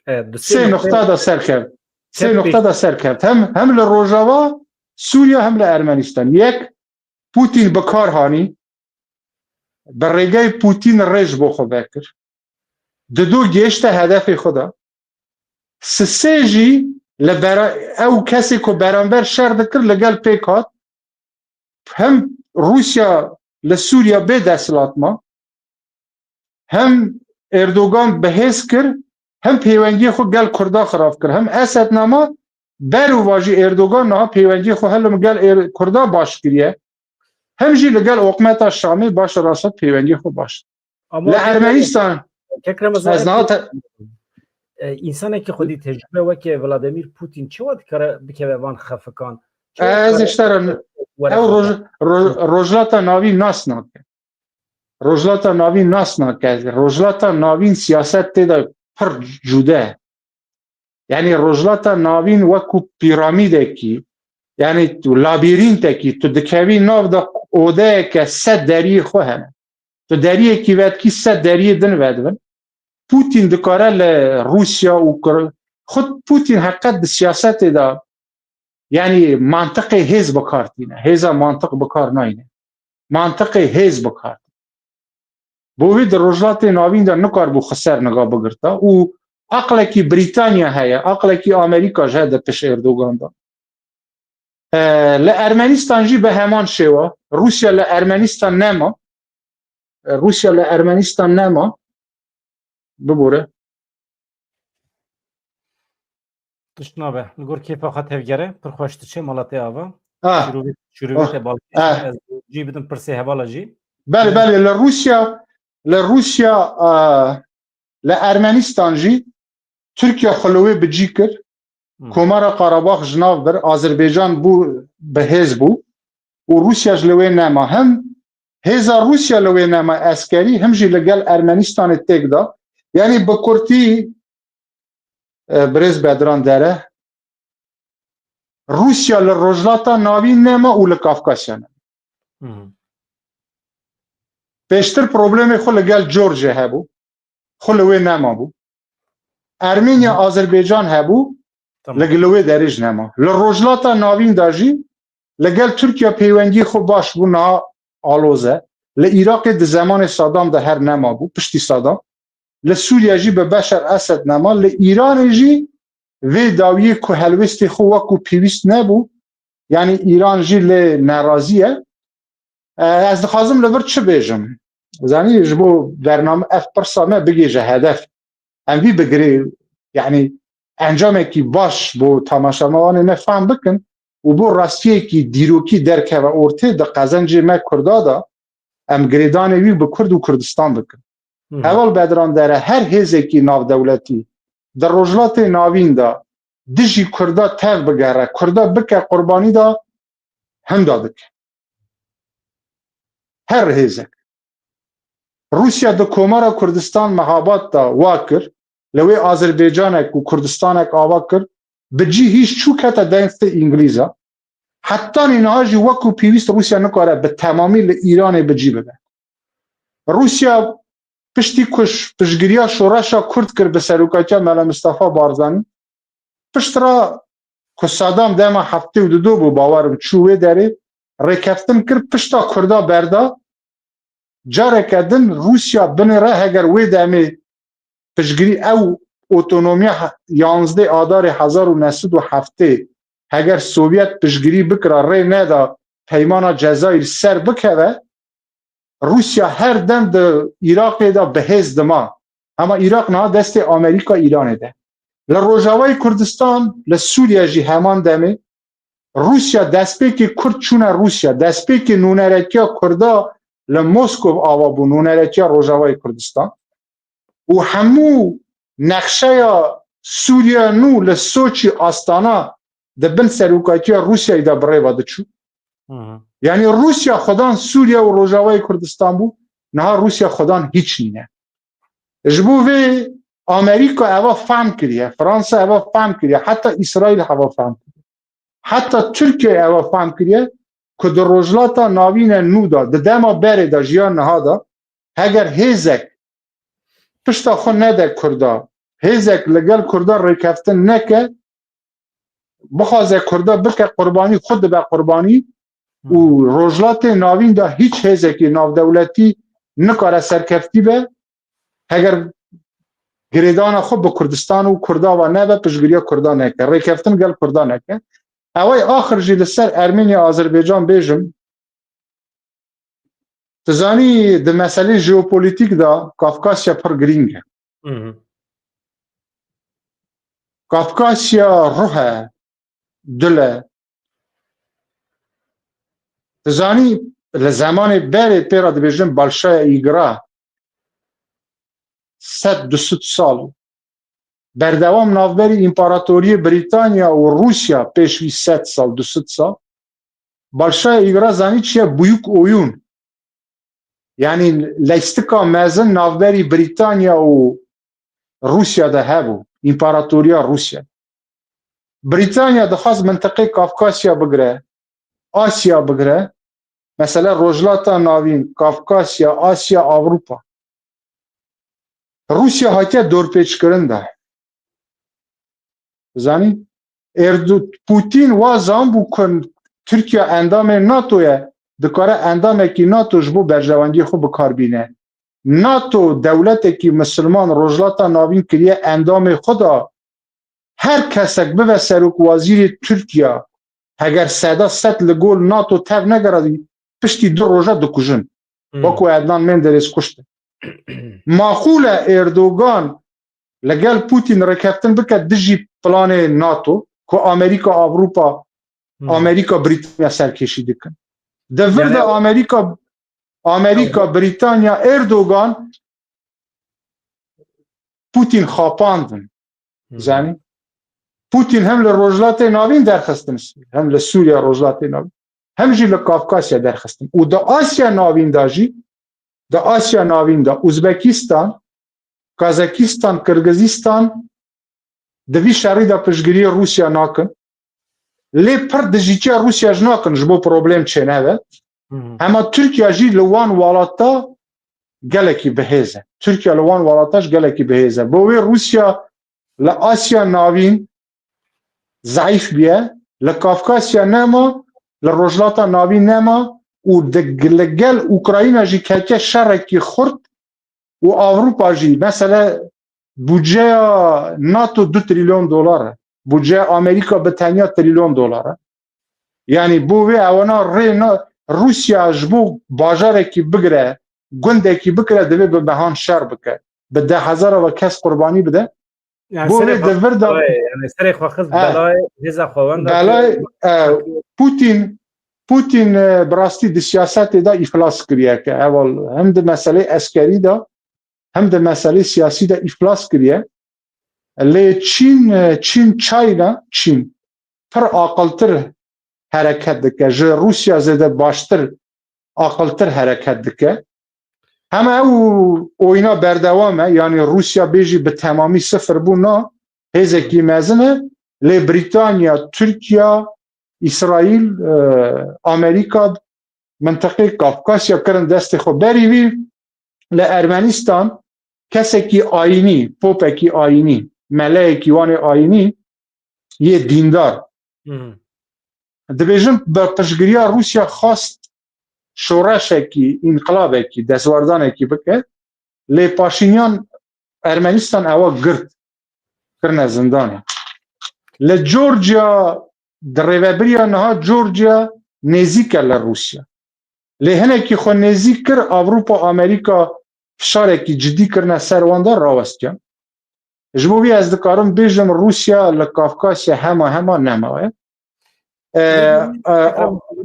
Evet, bi sê Sê noxta da serkevt. Sê Hep noxta da serkevt. Hem, hem li Rojava Sûriye hem li Ermenistan. Yek, Putin bi kar hanî, bi rêgey Putin rê ji bo xwe vekir. Dido gêşte hedefê xwe de. Sisê jî li bera-, ew kesê ku beramber şer dikir li gel pêk hat. Hem Rûsya li Sûriya bê desthilat ma, hem Erdogan bi hêz kir, hem pêwendiyê xwe gel Kurda xirab kir. Hem Esed nema, ber û vajî Erdogan niha pêwendiyê xwe helim gel Êr-, Kurda baş kiriye. Hem jî li gel oqmeta Şamê baş rasa pêwendiyê xwe baş. Ama Li Ermenistan, Kek Remezan, ez niha te- e, insanekî xwedî tecrübe weke Vladimir Putin çawa dikare bikeve van xefikan? Çawa Ez dikare ji te re were ew xefikan? roj-, roj-, Rojhilata Navîn nas nake. Rojhilata Navîn nas nake. Rojhilata Navîn siyaset tê de pir cude. Yanî Rojhilata Navîn wekû pîramîdekî, yanî tu labîrîntekî, tu dikevî nav de odeyeke sed deriyê xwe hene. Tu deriyekî vedikî sed deriyê din vedibin. Putin dikare li Rûsya û Kir-, xud Putin heqet di siyasetê de, yanî mantiqê hêz bi kar tîne. Hêza mantiq bi kar nayne. Mantiqê hêz bi kar tîne. Bo wê di Rojhilatê Navîn de nikaribû xwe ser niga bigirta û aqlekî Brîtanya heye, aqlekî Amerîka jî heye di pişt Erdogan de. E, li Ermenistan jî bi heman şêwa. Rûsya li Ermenistan nema. E, Rûsya li Ermenistan nema. Bibore. Tişt nabe. Li gor kêfa xwe tevgere. Pir xweş diçe mala te ava. Ah. Şirûvê, şirûvê Ah. te balkêş. Ah. Ez cî bidim pirsê hevala jî. Belê, belê. Li Rûsya, li Rûsya, ah, li Ermenistan jî Tirkiye xwe li wê bi cî kir. Hmm. Komara Qarabax ji nav bir, Azerbaycan bû, bi hêz bû û Rûsya ji li wê nema. Hem hêza Rûsya li wê nema eskerî, him jî li gel Ermenistanê têk da. Yanî bi kurtî, e, birêz Bedran Dere, Rûsya li Rojhilata Navîn nema û li Kafkasya nema. Hmm. Pêştir problemê xwe li gel George hebû. Xwe li wê nemabû. Ermenya, Hı. Azerbaycan hebû, Tamam. Li, li wê derê jî nema. Li Rojhilata Navîn de jî li gel Tirkiye peywendiyê xwe baş bû, niha aloz e. Li Iraqê di zemanê Saddam de her nemabû, piştî Saddam. Li Sûriye jî bi Beşar Esed nema. Li Îranê jî vê dawiyê ku helwestê xwe wekû pêwîst nebû, yanî Îran jî lê nerazî ye. E, ez dixwazim li vir çi bêjim? Zanî, ji bo bername ev pirsa me bigêje hedef. Em vî bigirê, yanî encamekî baş bo tamaşevanê me fehm bikin û bo rastiyekî dîrokî derkeve ortê di qezencê me Kurda de, em girêdanê wî bi Kurd û Kurdistan bikin. Hı hı. Heval Bedran Dere, her hêzekî navdewletî di Rojhilatê Navîn de dijî Kurda tev bigere, Kurda bike qurbanî de, hinda dike. Her hêzek. Rûsya di Komara Kurdistan mehabat da wa kir, li wê Azerbaycanek û Kurdistanek ava kir, bi cî hîş çû kete destê Îngilîza. Hetanî niha jî wekû pêwîst Rûsya nikare bi temamî li Îranê bi cî bibe. Rûsya piştî ku ş-, piştgiriya şoreşa Kurd kir bi serokatiya Mela Mistefa Barzanî, piştre ku Sadam dema heftê û du bû, bawerim çû wê derê, rêkeftin kir, pişta Kurda berda, careke din Rûsya binêre heger wê demê piştgirî ew otonomiya he-, yanzdeh Adarê hezar û neh sed û heftê heger Sovyet piştgirî bikira, rê neda peymana Cezayir ser bikeve, Rûsya her dem di Iraqê de bi hêz dima. Hema Iraq niha destê Amerîka Îranê de. Li Rojavayê Kurdistan, li Sûriye jî heman demê Rûsya, destpêkê Kurd çûne Rûsya, destpêkê nûneretiya Kurda li Moskov ava bû, nûneretiya Rojavayê Kurdistan. Û hemû nexşeya Sûriya nû li Soçî, Astana di bin serokatiya Rûsyayê de bi rê ve diçû. Hı hı. Yanî Rûsya xwedan Sûriye û Rojavayê Kurdistan bû, niha Rûsya xwedan hîç nîne. Ji bo vê Amerîka eva fehm kiriye, Fransa eva fehm kiriye, heta Îsraîl heva fehm kiriye. Heta Tirkiye eva fehm kiriye ku di Rojhilata Navîn e nû de, di dema berê de, jiyan niha de, heger hêzek pişta xwe nede Kurda, hêzek li gel Kurda rêkeftin neke, bixwaze Kurda bike qurbanî, xwe dibe qurbanî û Rojhilatê Navîn de hîç hêzekî navdewletî nikare serkeftî be, heger girêdana xwe bi Kurdistan û Kurda ve nebe, piştgiriya Kurda neke, rêkeftin gel Kurda neke. Ew ê axir jî li ser Ermeniya Azerbaycan bêjim, tu zanî di meselê jeopolîtîk de Kafkasya pir girîng e. Hı hı. Kafkasya ruh e, dil e. Tu zanî, li zemanê berê pê re dibêjin Balşaya Îgra, sed du sed sal berdewam navberî Împaratoriyê Brîtanya û Rûsya pêş wî sed sal, du sed sal. Balşaya Îgra zanî çi ye? Büyük oyun. Yanî leystika mezin navberî Brîtanya û Rûsya de hebû. Împaratoriya Rûsya. Brîtanya dixwest mintiqê Kafkasya bigire, Asya bigire. Mesela Rojhilata Navîn, Kafkasya, Asya, Ewropa. Rûsya hatiye dorpêçkirin de. Zanî? Erdo-, Putin wa zanbû ku Tirkiye endamê NATO ye, dikare endamekî NATO ji bo berjewendiyê xwe bi kar bîne. NATO dewletekî misilman Rojhilata Navîn kiriye endamê xwe de. Her kesek bibe serokwezîrê Tirkiye, heger seda sed li gol NATO tev negere, piştî du roja dikujin. Hmm. Wekî Ednan Menderes kuştin. Maqûl e Erdogan li gel Putin rêkeftin bike dijî planê NATO, ku Amerîka, Ewropa, Hmm. Amerîka, Brîtanya serkêşî dikin. Di vir de Yani Amerîka, Amerîka, Brîtanya, Erdogan Putin xapandin. Hı. Zanî? Putin hem li Rojhilatê Navîn derxistin, hem li Sûriye Rojhilatê Navîn, hem jî li Kafkasya derxistin. Û di Asya Navîn de jî, di Asya Navîn de Uzbekistan, Kazakistan, Kirgizistan di vî şerî de piştgiriyê Rûsya nakin. Lê pir dijîtiya Rûsya jî nakin, ji bo problem çêneve. Hı hı. Hema Tirkiye jî li wan welata gelekî bihêz e. Tirkiye li wan welata jî gelekî bihêz e. Bo wê Rûsya li Asya Navîn zeîf bûye, li Kafkasya nema, li Rojhilata Navîn nema û di, li gel Ukrayna jî ketiye şerekî xurt û Ewropa jî, mesela, budceya NATO du trilyon dolar e. Budceya Amerîka bi tenya trilyon dolar e. Yanî bo vê ewana rê na, Rûsya ji bo bajarekî bigire, gundekî bigire, divê bi mehan şer bike. Bi deh hezara ve kes qurbanî bide. Yani Bo serê vê xwe di vir de belayê, yani serê xwe xist He. belayê, hêza xwe wenda Belayê, kir. e, Putin, Putin, e, bi rastî di siyasetê de îflas kiriye ke heval hem di meselê eskerî de hem di meselê siyasî de îflas kiriye. Lê Çîn, e, Çîn China, Çîn pir aqiltir hereket dike. Ji Rûsya zêde baştir, aqiltir hereket dike. Hema ew oyna berdewam e, yanî Rûsya bêjî bi temamî sifir bû, na, hêzekî mezin e, lê Brîtanya, Tirkiye, Îsraîl, e, Amerîka, mintiqê Kafkasya kirin destê xwe. Berî vî li Ermenistan kesekî ayînî, popekî ayînî, meleyekî wanê ayînî yê dîndar. Hı hı. Dibêjin bi piştgiriya Rûsya xwest şoreşekî, înqilabekî, destwerdanekî bike. Lê Paşînyan Ermenistan ewa girt, kirine zindanê. Li Georgia, di rêvebiriya niha Georgia nêzîk e li Rûsya. Lê hinekî xwe nêzîk kir, Ewropa, Amerîka fişarekî cidî kirine ser wan de rawestiyan. Ji bo vî ez dikarim bêjim Rûsya li Kafkasya hema hema nemaye. E, e,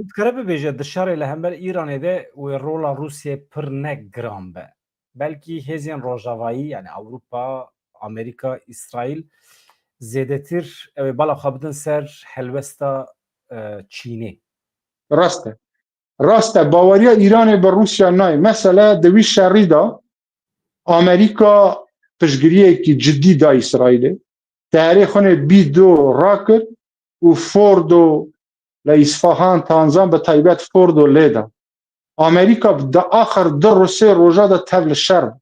Dikare bibêje di şerê li hember Îranê de wê rola Rûsyayê pir ne giran be. Belkî hêzên rojavayî, yani Ewropa, Amerîka, Îsraîl zêdetir ew ê bala xwe bidin ser helwesta, e, Çînê. Rast e. Rast e. Baweriya Îranê bi Rûsya nayê. Mesele di wî şerî de Amerîka piştgiriyekî cidî da Îsraîlê. Teherê xwe nê bî do rakir û Fordo li Îsfahan, Tanzan bi taybet Fordo lê da. Amerîka di axir du ro-, sê roja de tev li şer bû.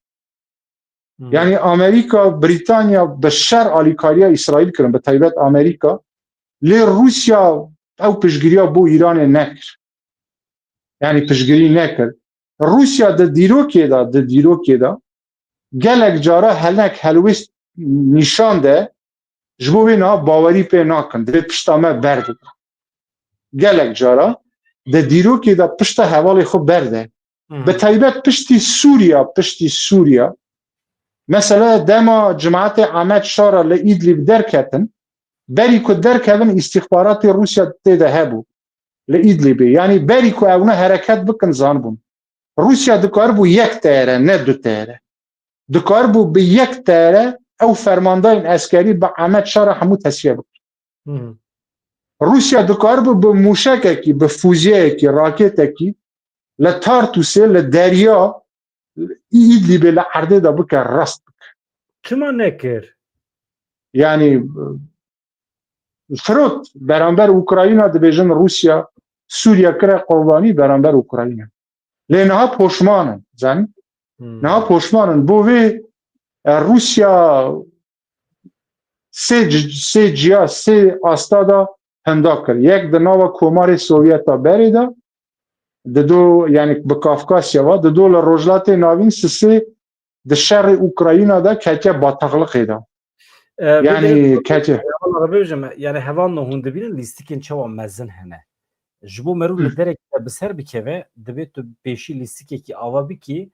Hmm. Yanî Amerîka, Brîtanya bi şer alîkariya Îsraîl kirin, bi taybet Amerîka. Lê Rûsya ew piştgiriya bo Îranê nekir. Yanî piştgirî nekir. Rûsya di dîrokê de, di dîrokê de gelek cara helnek helwêst nîşan de, ji bo wê niha bawerî pê nakin, divê pişta me berde. Gelek cara di dîrokê de pişta hevalê xwe berde. Hı hı. Bi taybet piştî Sûriya, piştî Sûriya. Mesela dema cemaetê Ahmet Şara li Îdlib derketin, berî ku derkevin îstîxbaratê Rûsya tê de hebû. Li Îdlibê. Yanî berî ku ewne hereket bikin zanibûn. Rûsya dikaribû yek teyare, ne du teyare. Dikaribû bi yek teyare ew fermandayên eskerî bi Ahmet Şara hemû tesfiye bikin. Hı hı. Rûsya dikaribû bi mûşekekî, bi fûzeyekî, raketekî li Tartûsê, li derya Îdlibê, li erdê de bike, rast bike. Çima nekir? Yanî, firot, beramber Ukrayna dibêjin Rûsya, Sûriye kire qurbanî beramber Ukrayna. Lê niha poşman in, zanî? Hmm. Niha poşman in. Bo vê, e, Rûsya sê c-, sê ciya, sê asta da henda kir. Yek di nava Komarê Sovyeta berê de, dido, yanî bi Kafkasya ve, dido li Rojhilatê Navîn, sisê di şerê Ukrayna de ketiye bataqliqê de. E, yanî ketiye. Valla bêjim, yani hevalno hûn dibînin lîstikên çawa mezin hene. Ji bo merû li derekî de bi ser bikeve, divê tu pêşî lîstikekî ava bikî,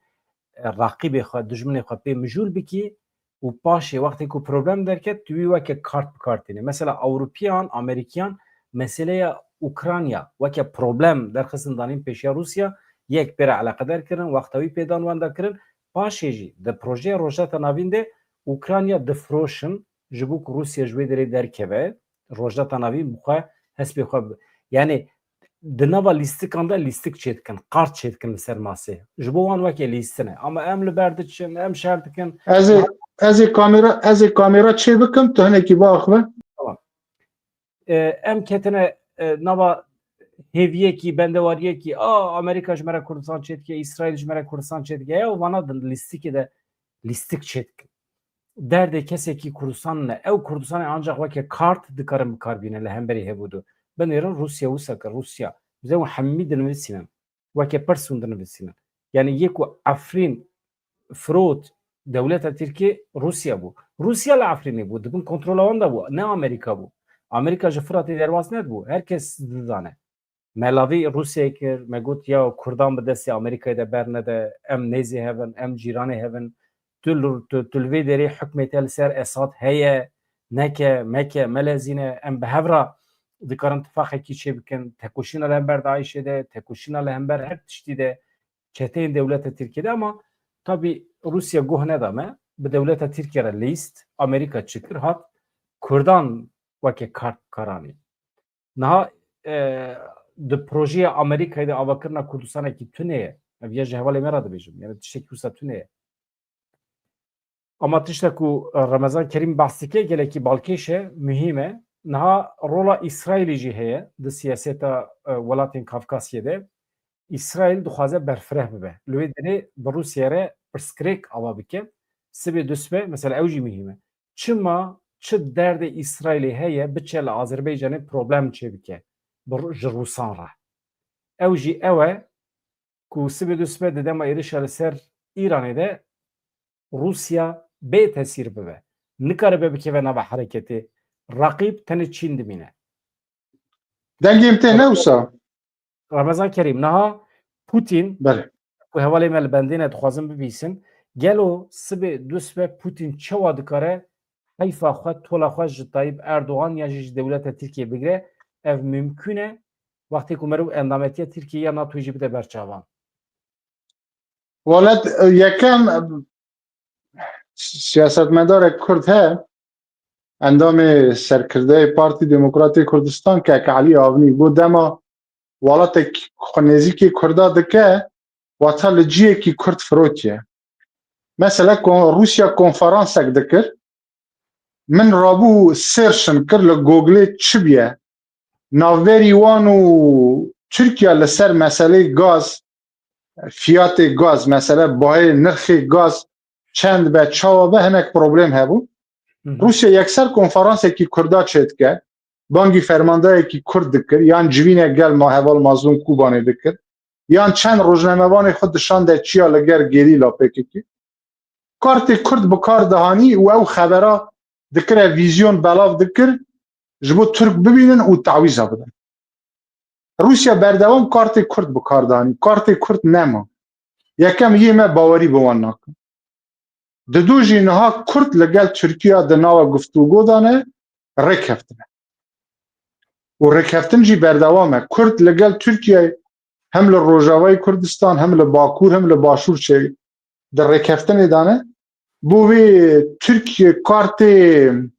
e, raqîbê xwe, dijminê xwe pê mijûl bikî û paşê wextê ku problem derket, tu wî weke kart bi kar tînî. Mesela Ewropiyan, Amerîkiyan meseleya Ukrayna weke problem derxistin danîn pêşiya Rûsya, yek pê re eleqedar kirin, wexta wî pêdan wenda kirin. Paşê jî di projeya Rojhilata Navîn de Ukrayna difiroşin ji bo ku Rûsya ji wê derê derkeve, Rojhilata Navîn bi xwe hespê xwe bi-, yani di nava lîstikan de lîstik çêdikin, kart çêdikin li ser masê. Ji bo wan weke lîstin e. Ama em li ber diçin, em şer dikin. Ez ê, ez ê kamera, ez ê kamera çê bikim, tu hinekî biaxive. Tamam. E, em ketine, e, nava hêviyekî, bendewariyekî, a, Amerîka ji me re Kurdistan çêdike, Îsraîl ji me re Kurdistan çêdike, ya û vana di lîstikê de lîstik çêdikin. Derdê kesekî Kurdistan ne. Ew Kurdistanê ancak weke kart dikarin bi kar bînin li hemberî hevûdu. Binêrin Rûsya wisa kir, Rûsya. Bize hûn hemî dinivîsînin. Weke pirs hûn dinivîsînin. Yani yê ku Efrîn firot dewleta Tirkiyê Rûsya bû. Rûsya li Efrînê bû, di bin kontrola wan de bû, ne Amerîka bû. Amerîka ji Firatê derbas nedibû, her kes didane. Me lavî Rûsyayê kir, me got ya Kurdan bi destê Amerîkayê de bernede, em nêzî hev in, em cîranê hev in. Tu li, tu, tu li vê derê hukmê te li ser Esad heye, neke, meke, melezîne, em bi hev re dikarin tifaqekî çê bikin, tekoşîna li hember DAIŞê de, tekoşîna li hember her tiştî de, çeteyên dewleta Tirkiyê de, ama tabî Rûsya guh neda me, bi dewleta Tirkiye re lîst, Amerîka çi kir, hat Kurdan weke kart karanî. Niha, e, di projeya Amerîkayê de avakirina Kurdistanekî tune ye. Ev ya ji hevalê me re dibêjim. Yani tiştekî wisa tune ye. Ama tişta ku, e, Remezan Kerîm behs dike gelekî balkêş e, muhîm e. Niha rola Îsraîlê jî heye di siyaseta, e, welatên Kafkasyê de. Îsraîl dixwaze berfireh bibe. Li wê derê bi Rûsya re pirsgirêk ava bike. Sibê dusibe, mesela ew jî muhîm e. Çima, çi derdê Îsraîlê heye biçe li Azerbaycanê problem çêbike bi Rû-, ji Rûsan re? Ew jî ew e ku sibê dusibe di dema êrişa li ser Îranê de Rûsya bê tesîr bibe. Nikaribe bikeve nava hereketê. Raqîb tenê Çîn dimîne. Dengê min tê ne wisa? Remezan Kerîm, niha Putin, Belê. Ku hevalê me li bendê ne dixwazin bibîsin, gelo sibê du sibe Putin çawa dikare heyfa xwe, tola xwe ji Tayyip Erdogan ya jî ji dewleta Tirkiyê bigire? Ev mimkûn e, wextê ku meriv endametiya Tirkiyê ya NATO jî bide ber çavan. Welat, e, yekem, e, siyasetmedarek Kurd he, endamê serkirdeyê Partî Demokratê Kurdistan, Kek Elî Avnî, got, dema welatek xwe nêzîkê Kurda dike, wata li ciyekî Kurd firotiye. Mesela kon-, Rûsya konferansek dikir, min rabû search kir li Google çi bûye. Navberî wan û Tirkiye li ser meseleyê gaz, fiyatê gaz, mesele bahê nirxê gaz çend be, çawa be, hinek problem hebû. Hı hı. Rûsya yekser konferansekî Kurda çêdike, bangî fermandayekî Kurd dikir, yan civînek gel ma heval Mazlûm Kûbanê dikir, yan çend rojnamevanê xwe dişande çiya li ger gerîla P K K. Kartê Kurd bi kar dihanî û ew xebera dikire vîzyon belav dikir, ji bo Tirk bibînin û tawîza bidin. Rûsya berdewam kartê Kurd bi kar dihanî. Kartê Kurd nema. Yekem yê me bawerî bi wan nakin. Didu jî niha Kurd li gel Tirkiya di nava guftûgo de ne, rêkeftine. Û rêkeftin jî berdewam e. Kurd li gel Tirkiyeyê hem li Rojavayê Kurdistan, hem li Bakur, hem li Başûr çê di rêkeftinê de ne. Bo vê Tirkiye kartê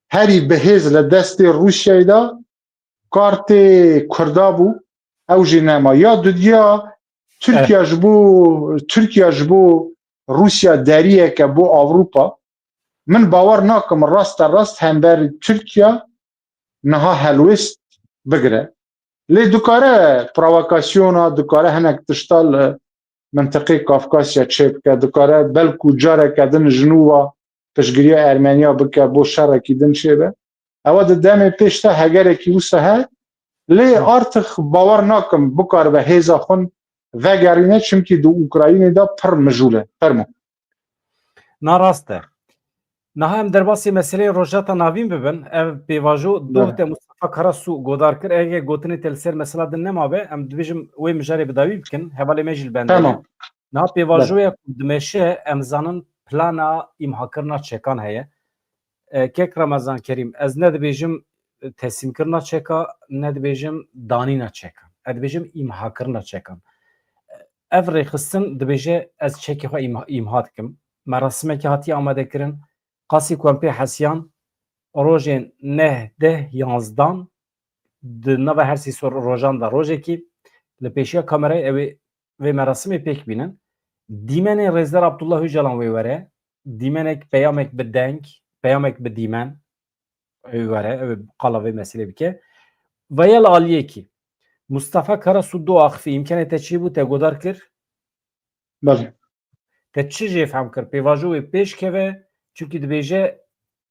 herî bihêz li destê Rûsyayê de kartê Kurda bû, ew jî nema. Ya dudiya Tirkiye Eh. ji bo, Tirkiye ji bo Rûsya deriyeke bo Ewropa, min bawer nakim raste rast hember Tirkiye niha helwêst bigire. Lê dikare provokasyona, dikare hinek tişta li mintiqê Kafkasya çêbike, dikare belkû careke din ji nû ve piştgiriya Ermeniya bike bo şerekî din çêbe. Ewa di demê pêş de hegerekî wisa he, lê Hı. artık bawer nakim bikaribe hêza xwe vegerîne, çimkî di Ukraynê de pir mijûl e. Fermo. Na rast e. Niha em derbasî meseleyê Rojhilata Navîn bibin. Ev pêvajo Bele. doh te Mustafa Karasu godar kir. Eger gotinê te li ser mesela din nemabe, em dibêjim wê mijarê bi dawî bikin. Hevalê me jî li bendê Tamam. ne. Niha pêvajoya Bele. ku dimeşe, em zanin plana îmhakirina çekan heye. E, Kek Remezan Kerîm, ez ne dibêjim, e, teslîmkirina çeka, ne dibêjim danîna çekan. Ez dibêjim îmhakirina çekan. Ev rêxistin dibêje, ez çekê xwe îmha, îmha dikim. Merasimekê hatiye amadekirin. Qasî ku em pê hesiyan, rojên neh, deh, yanzdan di nava her sê sor-, rojan de rojekî li pêşiya kamerayê ew ê vê merasimê pêk bînin. Dîmenê Rêzdar Abdullah Ocalan wê were, dîmenek, peyamek bi deng, peyamek bi dîmen, ew were, ew qala vê meselê bike. Ve ya li aliyekî, Mustafa Karasu do axifî, îmkenê te çêbû, te godar kir? Belê. Te çi jê fehm kir? Pêvajo wê pêş keve, çimkî dibêje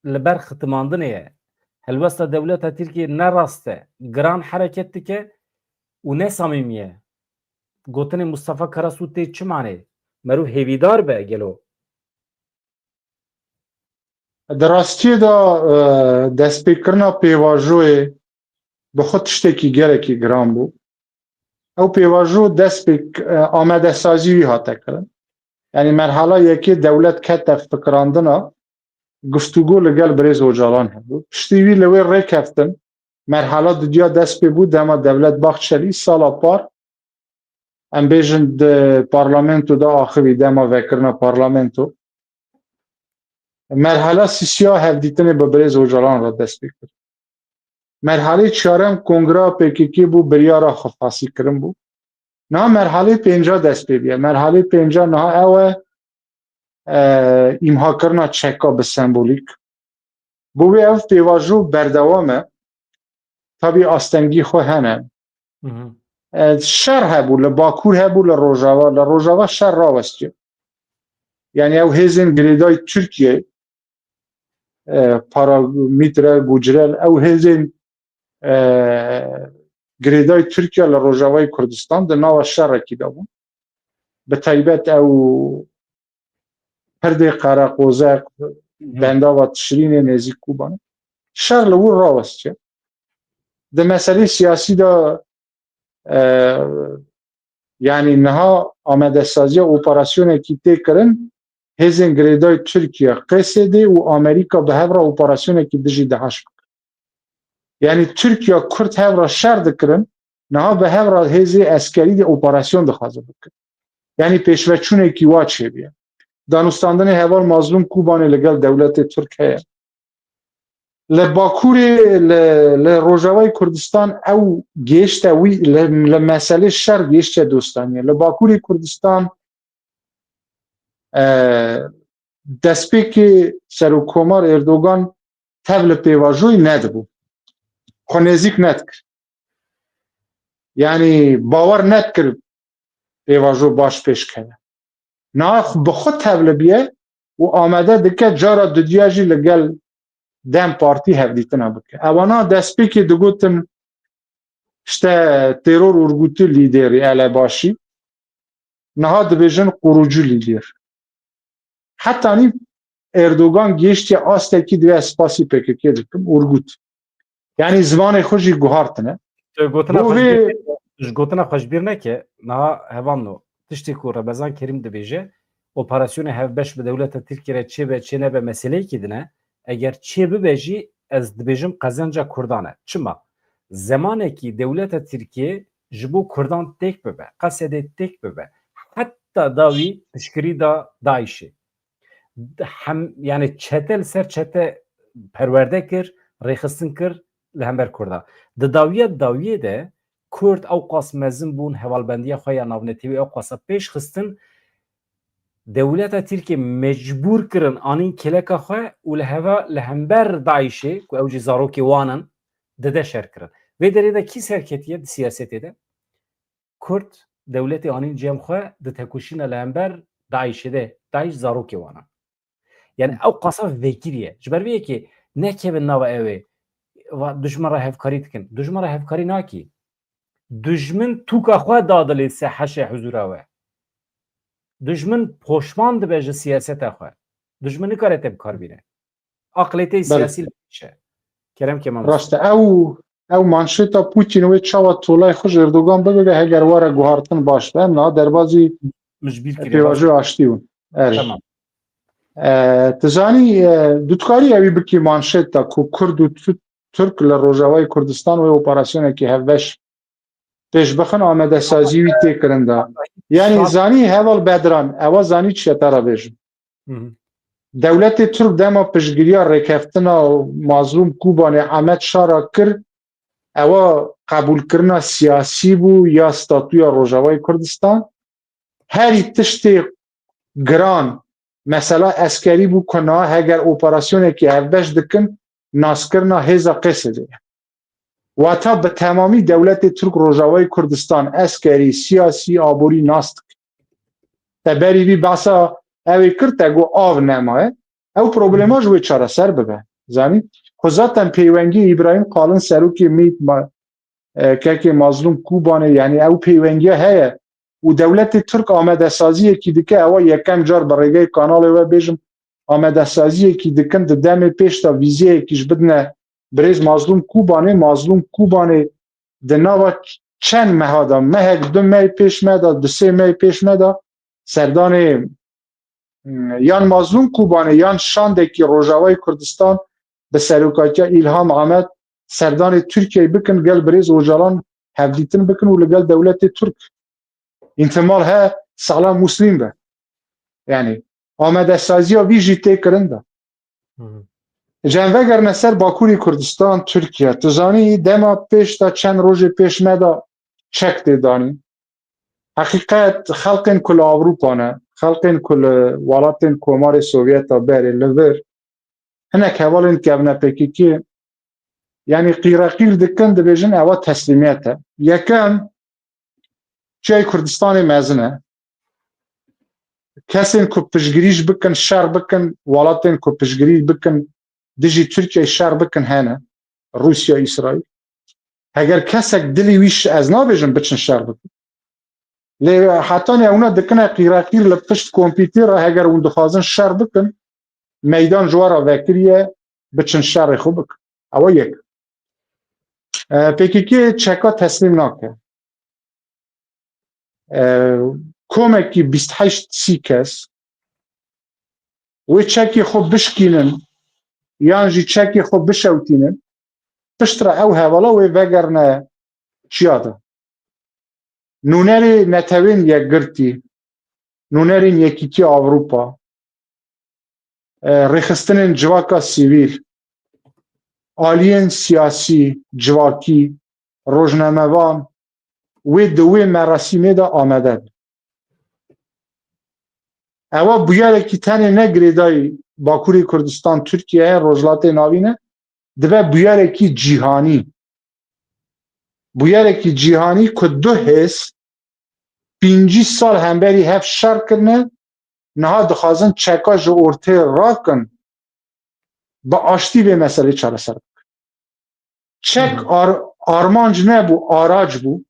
li ber xitimandinê ye. Helwesta dewleta Tirkiyê ne rast e, giran hereket dike û ne samîmî ye. Gotinê Mustafa Karasu tê çi manê? Meriv hêvîdar be gelo? Di rastiyê de, e, destpêkirina pêvajoyê bi xwe tiştekî gelekî giran bû. Ew pêvajo dest pê, e, amadesazî wî hate kirin. Yanî merhala yekê dewlet kete fikirandina, guftûgo li gel birêz Ocalan hebû. Piştî wî li wê rêkeftin, merhala dudiya dest pê bû dema Devlet Bahçelî sala par, em bêjin di parlamento de axivî dema vekirina parlamento. Merhala sisiya hevdîtinê bi birêz Ocalan re dest pê kir. Merhalê çarem kongra P K K bû, biryara xwe fasî kirin bû. Niha merhalê pênca dest pê bûye. Merhalê pênca niha ew e, e, îmhakirina çeka bi sembolîk. Bo wê ev pêvajo berdewam e. Tabî astengî xwe hene. Hı hı. E, şer hebû, li Bakur hebû, li Rojava, li Rojava şer rawestiye. Yani ew hêzên girêdayî Tirkiyeyê, e, paramîlîter, gucrel, ew hêzên, e, girêdayî Tirkiye li Rojavayê Kurdistan di nava şerekî de bûn. Bi taybet ew pirdê Qereqoze, Hı. bendava Tişrînê nêzîk Kobanê. Şer li wir rawestiye. Di meselê siyasî de, e, Yanî niha amadesaziya operasyonekî tê kirin, hêzên girêdayî Tirkiye, Q S D û Amerîka bi hev re operasyonekî dijî DAIŞ bikin. Yanî Tirkiye Kurd hev re şer dikirin, niha bi hev re hêzê eskerî de operasyon dixwaze bikin. Yanî pêşveçûnekî wa çêbûye. Danûstandinê heval Mazlûm Kobanê li gel dewletê Tirk heye. Li Bakurê, li, li Rojavayê Kurdistan ew gêşte wî, li, li meselê şer gêşte dostaniye. Li Bakurê Kurdistan, e, destpêkê Serokkomar Erdogan tev li pêvajoyê nedibû. Xwe nêzîk nedikir. Yanî bawer nedikir pêvajo baş pêş keve. Niha bi xwe tevlibiye û amade dike cara dudiya jî li gel DEM Partî hevdîtina bike. Ewana destpêkê digotin işte terör örgütü lideri elebaşı, niha dibêjin kurucu lider. Hetanî Erdogan gêştiye astekî, divê ez spasî P K K dikim, örgüt. Yanî zimanê xwe jî guhartine. Tu gotina Bo xwe ji vê bîr neke, ji gotina xwe ji bîr neke, niha hevalno, tiştê ku Remezan Kerîm dibêje, operasyonê hevbeş bi dewleta Tirkiyê re çêbe, çênebe meseleyekî din e. Eger çêbibe jî, ez dibêjim qezenca Kurdan e. Çima? Zemanekî dewleta Tirkiyê ji bo Kurdan têk bibe, Q S D têk bibe, heta dawî piştgirî da DAIŞê. Hem, yani çete li ser çete perwerde kir, rêxistin kir, li hember Kurda. Di dawiya dawiyê de Kurd ewqas mezin bûn, hevalbendiya xwe ya navnetewî ewqasa pêş xistin, dewleta Tirkiyê mecbûr kirin anîn kêleka xwe û li heva, li hember DAIŞê, ku ew jî zarokê wan in, dide şer kirin. Vê derê de kî serketiye di siyasetê de? Kurd, dewletê anîn cem xwe, di tekoşîna li hember DAIŞê de, DAIŞ zarokê wan in. Yani ew qasa vekiriye. Ji ber vê yekê nekevin nava ew ê. Va, dijmin re hevkarî dikin. Dijmin re hevkarî nakî. Dijmin tûka xwe da dilê se heşê huzura we. Dijmin poşman dibe ji siyaseta xwe. Dijmin nikare te bi kar bîne. Aqlê te Belê. Siyasî li pêş e. Kerem ke mamoste. Rast e. Ew, ew manşeta Putin wê çawa tolay xwe ji Erdogan bibige, heger were guhartin baş be. Em niha derbazî Min ji bîr kiriye, pêvajoya aştî bûn. Erê. Tamam. E, tu zanî, e, tu dikarî ewî bikî manşeta ku Kurd û Tu-, Tirk li Rojavayê Kurdistan wê operasyonekî hevbeş pêş bixin, amadesazî wî tê kirin de. Yanî Şart- zanî heval Bedran, ewa zanî çi ye te re bêjim. Hı hı. Dewletê Tirk dema piştgiriya rêkeftina Mazlûm Kobanê Amed Şara kir, ewa qebûlkirina siyasî bû ya statûya Rojavayê Kurdistan. Herî tiştê giran, mesela eskerî bû ku niha heger operasyonekî hevbeş dikin, naskirina hêza Q S D ye. Wata bi temamî dewletê Tirk Rojavayê Kurdistan eskerî, siyasî, aborî nas dike. Te berî vî behsa ew ê kir, te got av nemaye. Ew problema ji wê çareser bibe. Zanî? Xwe zaten peywengî Îbrahîm Qalin serokê MÎT ma-, e, kekê Mazlûm Kobanê, yanî ew peywengiya heye û dewletê Tirk amadesaziyekî dike, ewa yekem car bi rêgeyê kanalê we bêjim, amadesaziyekî dikin, di demê pêş de vîzeyekî ji bidine birêz Mazlûm Kobanê. Mazlûm Kobanê di nava çend meha de, mehek du meh pêş me de, du sê meh pêş me de serdanê, mm, yan Mazlûm Kobanê yan şandekî Rojavayê Kurdistan bi serokatiya Îlham Amed serdanê Tirkiyeyê bikin, gel birêz Ocalan hevdîtin bikin û li gel dewletê Tirk întimal he sala Muslîm be. Yani, amadesaziya vî jî tê kirin de. Hı hı. Cem vegerine ser Bakurê Kurdistan, Tirkiye. Tu zanî, dema pêş de çend rojê pêş me de çek tê danîn. Heqîqet, xelqên ku li Ewropa ne, xelqên ku li welatên Komarê Sovyeta berê li vir, hinek hevalên kevne P K K, yanî qîreqîr dikin, dibêjin ewa teslîmiyet e. Yekem, Çiyayê Kurdistanê mezin e. Kesên ku piştgirî jî bikin, şer bikin, welatên ku piştgirî bikin, dijî Tirkiyeyê şer bikin hene. Rûsya, Îsraîl. Heger kesek dilî wî şi-, ez nabêjim biçin şer bikin. Lê hetanî ewna dikine qîreqîr li pişt kompîtê re, heger hûn dixwazin şer bikin, meydan ji we re vekiriye, biçin şerê xwe bikin. Ew e yek. E, P K K çeka teslîm nake. e, komekî bîst heşt sî kes wê çekê xwe bişkînin yan jî çekê xwe bişewtînin, piştre ew hevala wê vegerine çiya de. Nûnerê Netewên Yekgirtî, nûnerên Yekîtiya Ewropa, e, rêxistinên civaka sivîl, aliyên siyasî, civakî, rojnamevan, wê di wê merasîmê de amade bin. Ewa bûyerekî tenê ne girêdayî Bakurê Kurdistan, Tirkiye, Rojhilatê Navîn e, dibe bûyerekî cîhanî. Bûyerekî cîhanî ku du hêz pêncî sal hemberî hev şer kirine, niha dixwazin çeka ji ortê rakin, bi aştî vê meselê çareser bikin. Çek Hı hı. ar-, armanc nebû, arac bû.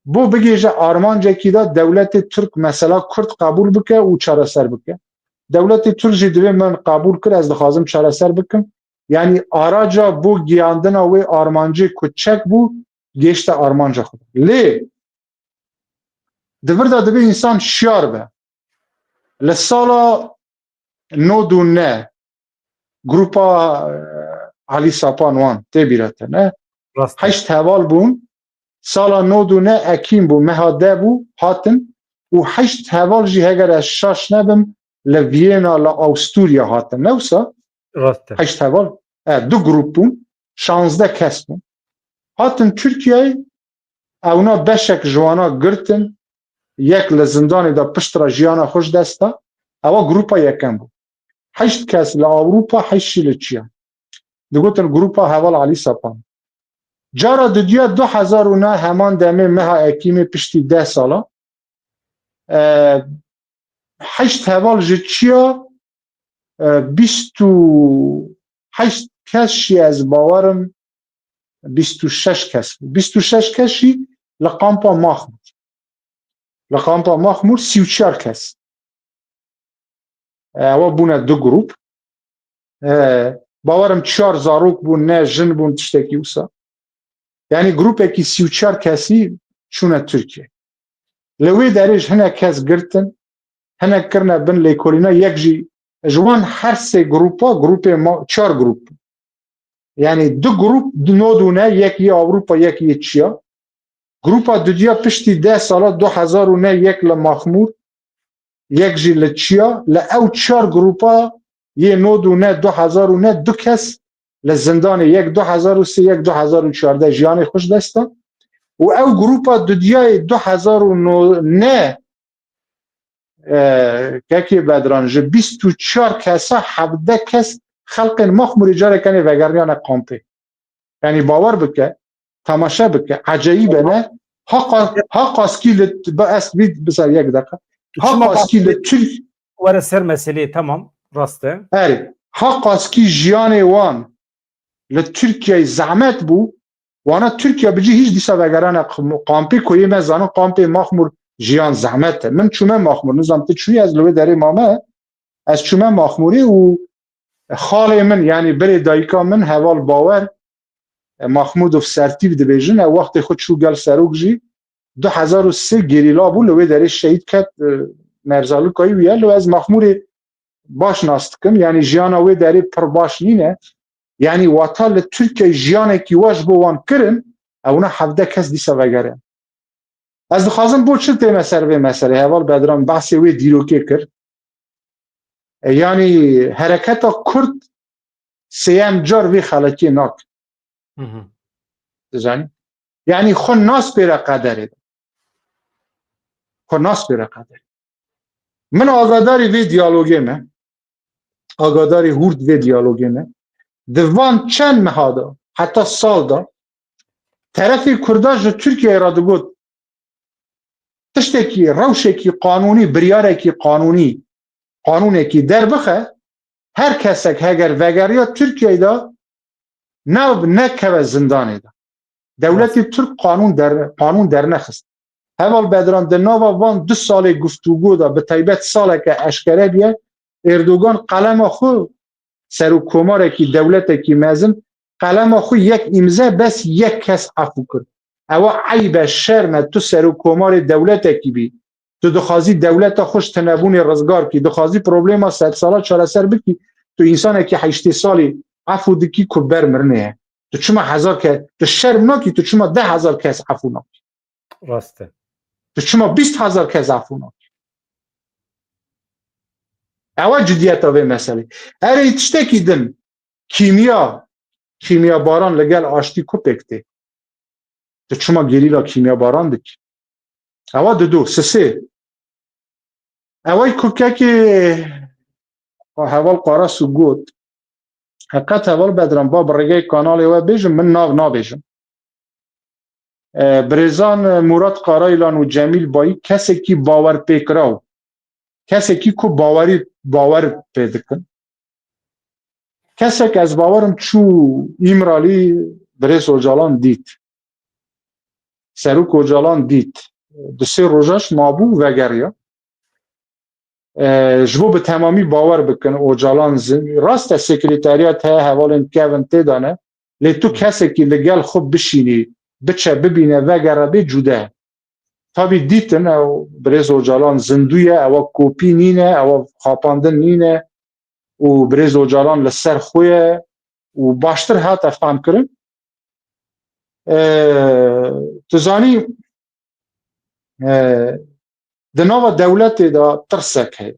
Bo bigihêje armancekî de dewletê Tirk mesela Kurd qebûl bike û çareser bike. Dewletê Tirk jî divê min qebûl kir, ez dixwazim çareser bikim. Yanî araca bo giyandina wê armancê ku çek bû, gêşte armanca xwe. Lê di vir de divê însan şiyar be. Li sala nod û ne, grupa, e, Elî Sapan wan tê bîra te, ne? Rast e. Heşt heval bûn. Sala nod û ne Ekîn bû, meha de bû, hatin. Û heşt heval jî, heger ez şaş nebim, li Viyêna, li Awstûrya hatin. Ne wisa? Rast e. Heşt heval. E, du grup bûn. Şazdeh kes bûn. Hatin Tirkiyeyê, ewna beşek ji wana girtin, yek li zindanê de piştre jiyana xwe ji dest da. Ewa grupa yekem bû. Heşt kes li Ewropa, heşt jî li Çiya. Digotin grupa heval Elî Sapan. Cara didiya du hezar û neh heman demê meha Ekîmê piştî deh sala, e, heşt heval ji Çiya, e, bîst û heşt kes jî ez bawerim, bîst û şeş kes bû. Bîst û şeş kes jî li kampa Maxmûr. Li kampa Maxmûr sî û çar kes. E, ewa bûne du grup. E, bawerim çar zarok bûn, ne jin bûn, tiştekî wisa. Yanî grupekî sî û çar kesî çûne Tirkiye. Li wê derê ji hinek kes girtin, hinek kirine bin lêkolîna, yek jî ji wan her sê grupa, grupê ma, çar grup. Yanî du grup, du nod û ne, yek yê Ewropa, yek yê Çiya. Grupa dudiya piştî deh sala, du hezar û neh, yek li Maxmûr, yek jî li Çiya. Li ew çar grupa yê nod û neh, du hezar û neh, du kes li zindanê, yek du hezar û sê, yek du hezar û çardeh jiyanê xwe ji dest da. Û ew grupa dudiyayê du hezar û neh, e, kekê Bedran, ji bîst û çar kesa hevdeh kes xelqên Maxmûrê careke nê vegeriyane kampê. Yanî bawer bike, temaşe bike, ecayîb e ne. Ha qa-, ha qaskî li, ba ez bî, biza yek deqa. Ha Çima qaskî li qaskî Tirk- Were ser meseleyê, tamam, rast e. Erê, ha qaskî jiyanê wan li Tirkiyeyê zehmet bû, wana Tirkiye bi cî hîç dîsa vegerane qim-, kampê ku yê me zanin kampê Maxmûr jiyan zehmet e. Min çûme Maxmûr, nizam tu çûyî, ez li wê derê mame, ez çûme Maxmûrê û xalê min, yanî birê dayika min, heval Bawer, e, Maxmûdov Sertîv dibêjin, ew wextê xwe çû gel Serok jî, du hezar û sê gerîla bû, li wê derê şehîd ket, e, Merzalikayî wî ye, li ez Maxmûrê baş nas dikim, yanî jiyana wê derê pir baş nîne. Yanî wata li Tirkiyeyê jiyanekî we ji bo wan kirin, ewna hevdeh kes dîsa vegere. Ez dixwazim bo çi tême ser vê meselê? Heval Bedran behsê wê dîrokê kir. E, yanî hereketa Kurd sêyem car vê xelekê nak. Hı hı. Dizanî? Yanî xwe naspêre qederê de. Xwe naspêre qederê. Min agadarî vê diyalogê me, agadarî hûr di vê diyalogê me, di van çend meha de, heta sal de, terefê Kurda ji Tirkiyeyê re digot, tiştekî, rewşekî qanûnî, biryarekî qanûnî, qanûnekî derbixe, her kesek heger vegeriya Tirkiyeyê de nav nekeve zindanê de. Dewletê Tirk qanûn der-, qanûn dernexist. Heval Bedran, di nava van du salê guftûgo de, bi taybet saleke eşkere bûye, Erdogan qelema xwe, serokkomarekî, dewletekî mezin, qelema xwe yek îmze bes yek kes efû kir. Ewa eyb e, şerm e, tu serokkomarê dewletekî bî. Tu dixwazî dewleta xwe ji tinebûnê rizgar kî, dixwazî problema sedsala çareser bikî, tu însanekî heştê salî efû dikî ku ber mirinê ye. Tu çima hezar kes, tu şerm nakî, tu çima deh hezar kes efû nakî? Rast e. Tu çima bîst hezar kes efû nakî? Ewa cidiyeta vê meselê. Erê tiştekî din, kîmya, kîmyabaran li gel aştî ku pêk tê? Tu çima gerîla kîmyabaran dikî? Ewa dido, sisê. Ewa ku kekê heval Qarasu got, heqet heval Bedran, ba bi rêgey kanalê we bêjim, min nav nabêjim. E, birêzan Murat Karaylan û Cemîl Bayî kesekî bawerpêkiraw, kesekî ku bawerî, bawer pê dikin. Kesek ez bawerim çû Îmralî birêz Ocalan dît. Serok Ocalan dît. Di sê roja ji mabû vegeriya. E, ji bo bi temamî bawer bikin Ocalan zin-, rast e, sekreteriyat heye, hevalên kevin tê de ne. Lê tu kesekî li gel xwe bişînî, biçe, bibîne, vegere bê cude. Tabî dîtin ew birêz Ocalan zindû ye, ewa kopî nîne, ewa xapandin nîne û birêz Ocalan li ser xwe ye û baştir hate fehmkirin. E, tu zanî, e, di nava dewletê de tirsek heye.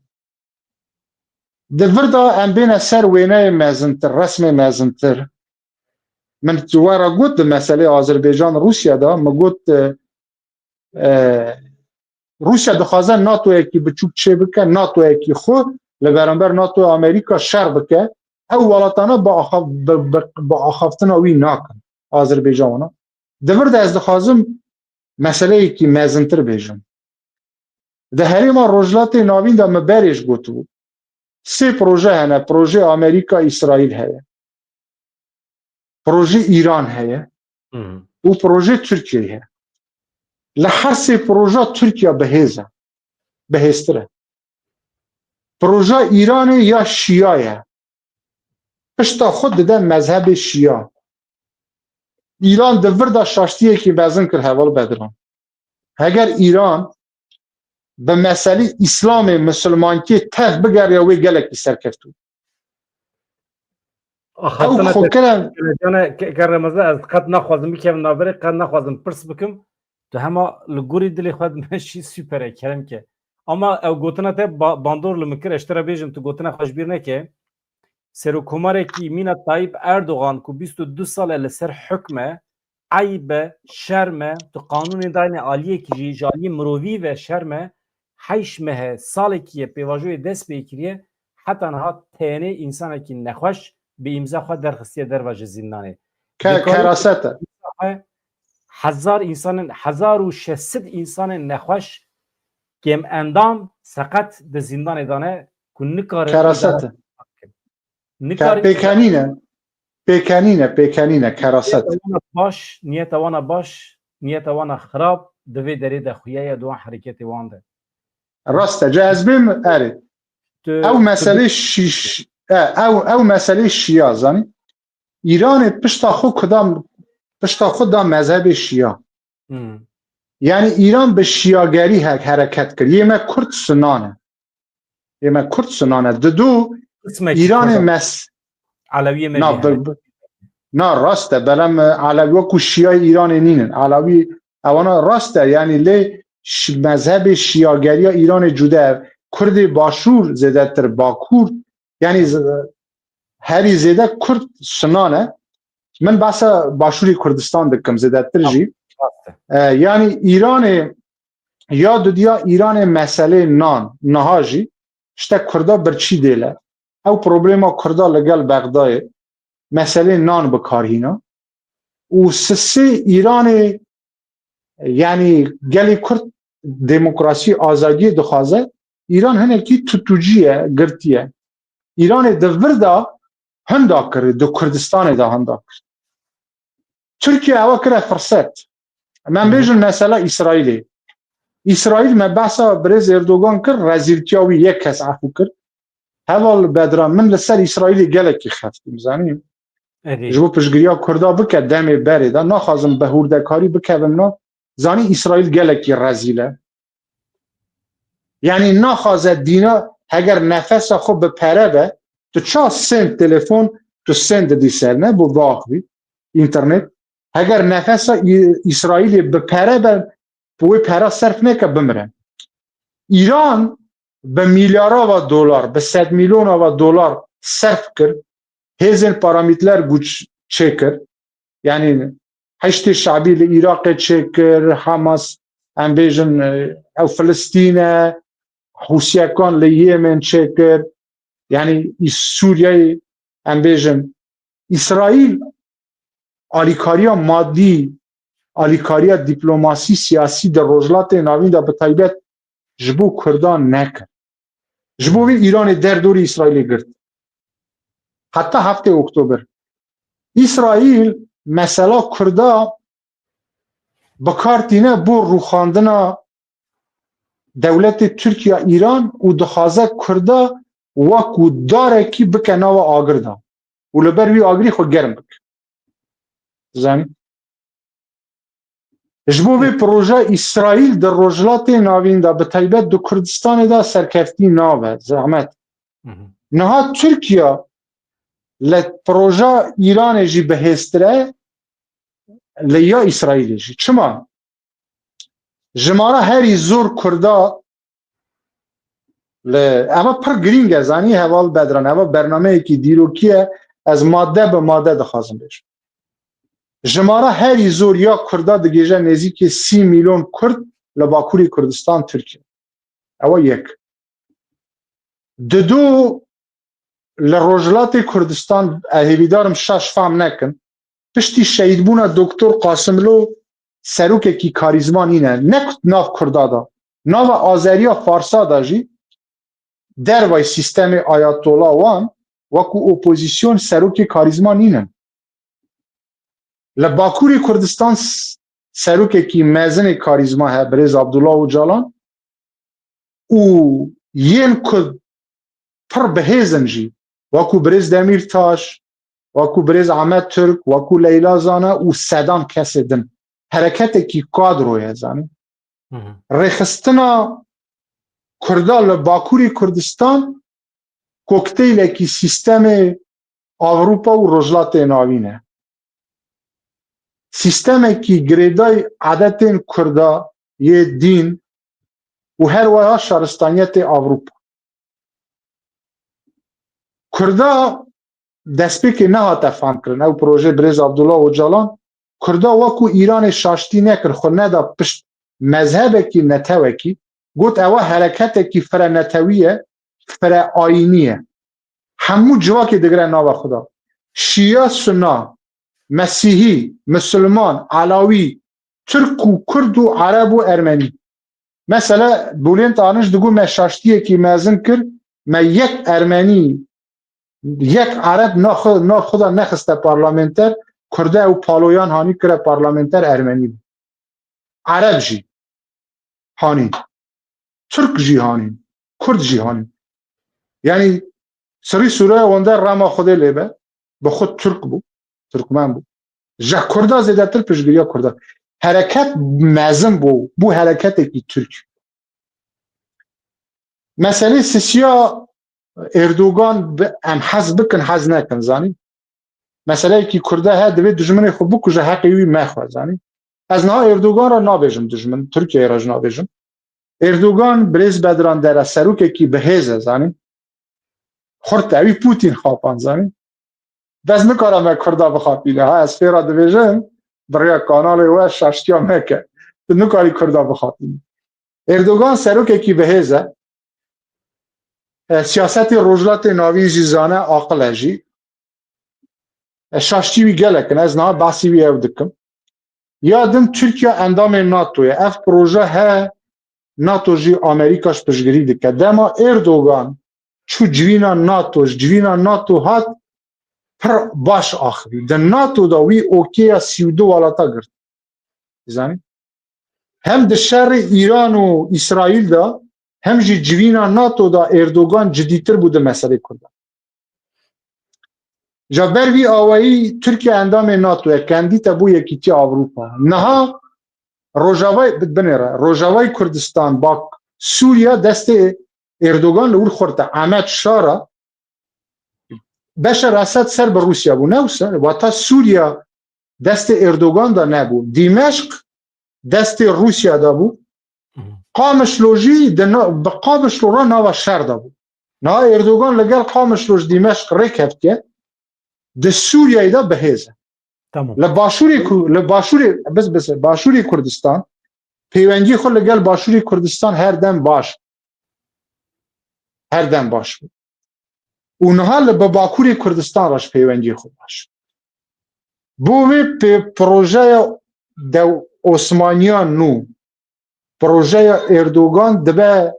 Di vir de em bêne ser wêneyê mezintir, resmê mezintir. Min we re got di meselê Azerbaycan Rûsya de, min got, e, e, Rûsya dixwaze NATOyekî biçûk çêbike, NATOyekî xwe li beramber NATOya Amerîka şer bike. Ew welatane bi axa-, bi, bi, bi axaftina wî nakin Azerbaycan wana. Di vir de ez dixwazim meseleyekî mezintir bêjim. Di herêma Rojhilatê Navîn de min berê jî gotibû. Sê proje hene, projê Amerîka, Îsraîl heye. Projê Îran heye. Hı hı. Û projê Tirkiyeyê heye. Li her sê proja Tirkiye bi hêz e. Bi hêztir e. Proja Îranê ya Şiya ye. Pişta xwe dide mezhebê Şiya. Îran di vir de şaştiyekî mezin kir heval Bedran. Heger Îran bi meselî Îslamê, misilmankiyê tev bigeriya wê gelekî serkeft bû. Ew Axaftina xwe te kirin. Kerem, ke-, Kerem Remaza, ez qet naxwazim bikevim navberê, qet naxwazim pirs bikim. Tu hema li gorî dilê xwe dimeşî, super e, kerem ke. Ama ew gotina te ba-, bandor li min kir, ez ji te re bêjim, tu gotina xwe ji bîr neke. Serokkomarekî mîna Tayyip Erdogan ku bîst û du sal e li ser hukm e, eyb e, şerm e, tu qanûnê dayne aliyekî jî, ji aliyê mirovî ve şerm e, heyş meh e, salekî ye pêvajoyê dest pê kiriye, heta niha tenê însanekî nexweş bi îmza xwe derxistiye derva ji zîndanê. Ke-, Dikarî keraset e. Hezar însanên, hezar û şeş sed însanên nexweş, kêm endam, seqet di zîndanê de ne ku nikarin Keraset îdare e. Nikarî Pêkenîne, pêkenîne, pêkenîne, keraset. Niyeta wana baş, niyeta wana baş, niyeta wana xirab di vê derê de xuya ye, di wan hereketê wan de. Rast e, ca ez bêm, erê. Tu, Ew tu meselê şîş, e, ew, ew meselê şiya, zanî. Îranê pişta xwe kuda, pişta xwe da mezhebê şiya. Hmm. Yani Îran bi şiyagerî he-, hereket kir. Yê me Kurd Sunan e. Yê me Kurd Sunan e. Didu Qismekî Îranê Kurd e. mes-, Elewiyê me Na, jî bi-, hene. bi-, na, rast e. Belem, e, Elewî wekû Şiyayê Îranê nînin. Elewî ewana rast e. Yani lê şi-, mezhebê şiyageriya Îranê cude ye. Kurdê Başûr zêdetir Bakur. Yani z-, herî zêde Kurd Sunan e. Min behsa Başûrê Kurdistan dikim zêdetir jî. Rast e. E, yani Îranê ya didiya Îranê meselê nan, niha jî işte Kurda birçî dêle. Ew problema Kurda li gel Bexdayê meselê nan bi kar hîna. Û sisê Îranê, yani gelê Kurd demokrasî, azadiyê dixwaze. Îran hinekî tutucî ye, girtî ye. Îranê di vir de hinda kir, di Kurdistanê de hinda kir. Tirkiye ewa kire firset. Em Hı hı. bêjin mesela Îsraîlê. Îsraîl me behsa birêz Erdogan kir, rezîltiya wî yek kes efû kir. Heval Bedran, min li ser Îsraîlê gelekî xeftim, zanî. Ji bo piştgiriya Kurda bike demê berê de. Naxwazim bi hûrdekarî bikevim na. Zanî Îsraîl gelekî rezîl e. Yanî naxwaze dîna, heger nefesa xwe bi pere be, tu ça send telefon, tu send didî ser, ne bo biaxivî, înternet. Heger nefesa Î-, Îsraîlê bi pere be, bi wê pera serf neke, bimire. Îran bi milyara va dolar, bi sed milyona va dolar serf kir, hêzên paramîtler guç çêkir. Yanî Heşdê Şabî li Iraqê çêkir, Hamas, em bêjin, e, ew Filistîn e, Hûsiyekan li Yemen çêkir. Yanî Sûriyeyê, em bêjin, Îsraîl alîkariya madî, alîkariya dîplomasî, siyasî di Rojhilatê Navîn de bi taybet ji bo Kurdan nekir. Ji bo vê Îranê derdorî Îsraîlê girt. Heta heftê Oktober. Îsraîl mesela Kurda bi kar tîne bo rûxandina dewletê Tirkiye Îran û dixwaze Kurda wekû darekî bike nava agir de û li ber wî agirî xwe germ bike. Zanî? Ji bo vê proje Îsraîl di Rojhilatê Navîn de, bi taybet di Kurdistanê de serkeftî nabe, zehmet. Niha Tirkiye li proje Îranê jî bihêztir e, li ya Îsraîlê jî. Çima? Jimara herî zor Kurda li, eva pir girîng e, zanî, heval Bedran, eva bernameyekî dîrokî ye, ez madde bi madde dixwazim bêjim. Jimara herî zor ya Kurda digêje nêzîkî sî milyon Kurd li Bakurê Kurdistan Tirkiye. Ewa yek. Dido li Rojhilatê Kurdistan, ez hêvîdarim şaş fam nekin, piştî şehîdbûna Doktor Qasimlo serokekî karîzma nîne. Ne nav Kurda da, nava Azeriya Farsa da jî dervay sîstemê Ayatola wan wekû opozîsyon serokê karîzma nînin. Li Bakurê Kurdistan s-, serokekî mezinê karîzma heye, birêz Abdullah Ocalan, û yên ku pir bihêz in jî, wekû birêz Demîrtaş, wekû birêz Ahmet Turk, wekû Leyla Zana û sedan kesê din. Hereketekî kadro ye, zanî. Rêxistina Kurda li Bakurê Kurdistan kokteylekî sîstemê Ewropa û Rojhilatê Navîn e. Sîstemekî girêdayî adetên Kurda yê dîn û her wiha şaristaniyetê Ewropa. Kurda destpêkê nehate famkirin. Ew proje birêz Abdullah Ocalan Kurda wekû Îranê şaştî nekir, xwe neda pişt mezhebekî netewekî, got ewa hereketekî firenetewî ye, fire ayînî ye. Hemû civakê digire nava xwe de. Şîya, Sunna, Mesîhî, Misilman, Elawî, Tirk û Kurd û Ereb û Ermenî. Mesela Bülent Arınç digot me şaştiyekî mezin kir, me yek Ermenî, yek Ereb nav xwe, nav xwe de nexiste parlamenter, Kurde ew paloyan hanî kire parlamenter Ermenî bû. Ereb jî hanîn. Tirk jî hanîn. Kurd jî hanîn. Yanî sirî sûreya wende rema Xwedê lê be, bi xwe Tirk bû, Tirkmen bû. Ji Kurda zêdetir piştgiriya Kurda. Hereket mezin bû, bû hereketekî Tirk. Meselê sisiya Erdogan bi, em hez bikin, hez nekin, zanî. Meseleyekî Kurda he, divê dijminê xwe bikuje, heqê wî mexwe, zanî. Ez niha Erdogan re nabêjim dijmin, Tirkiyeyê re jî nabêjim. Erdogan, birêz Bedran Dere, serokekî bihêz e, zanî. Xurt ewî Putin xapand, zanî. Bes nikare me Kurda bixapîne. Ha, ez fêra dibêjim, bi rêya kanalê we şaştiya meke. Tu nikarî Kurda bixapînî. Erdogan serokekî bihêz e. E, siyasetê Rojhilatê Navîn jî zane, aqil e jî. E, şaştî wî gelek in. Ez niha behsî wî ew dikim. Ya din Tirkiye endamê NATO ye. Ev proje he NATO jî Amerîka ji piştgirî dike. Dema Erdogan çû civîna NATO, ji civîna NATO hat pir baş axivî. Di NATO de wî okêya sî û du welata girt. Zanî? Hem di şerê Îran û Îsraîl de hem jî civîna NATO de Erdogan cidîtir bû di meselê Kurdan. Ja ber vî awayî Tirkiye endamê NATO ye, kandît e bo Yekîtiya Ewropa. Niha Rojavayê, bi-, binêre, Rojavayê Kurdistan, bak, Sûriye destê Erdogan li wir xurt e. Amed şara, Beşar Esed ser bi Rûsya bû. Ne wisa, wata Sûriye destê Erdogan de nebû. Dîmeşq destê Rûsya de bû. Hı hı. Qamişlo jî di na-, bi Qamişlo re nava şer de bû. Niha Erdogan li gel Qamişlo ji Dîmeşq rêkeftiye. Di Sûriyeyê de bi hêz e. Tamam. Li Başûrê Ku-, li Başûrê, biz, biz, Başûrê Kurdistan, pêwendiyê xwe li gel Başûrê Kurdistan her dem baş. Her dem baş bû. Û niha li bi Bakurê Kurdistan re ji pêwendiyê xwe baş. Bo vê pê-, projeya dew-, Osmaniya nû, projeya Erdogan dibe,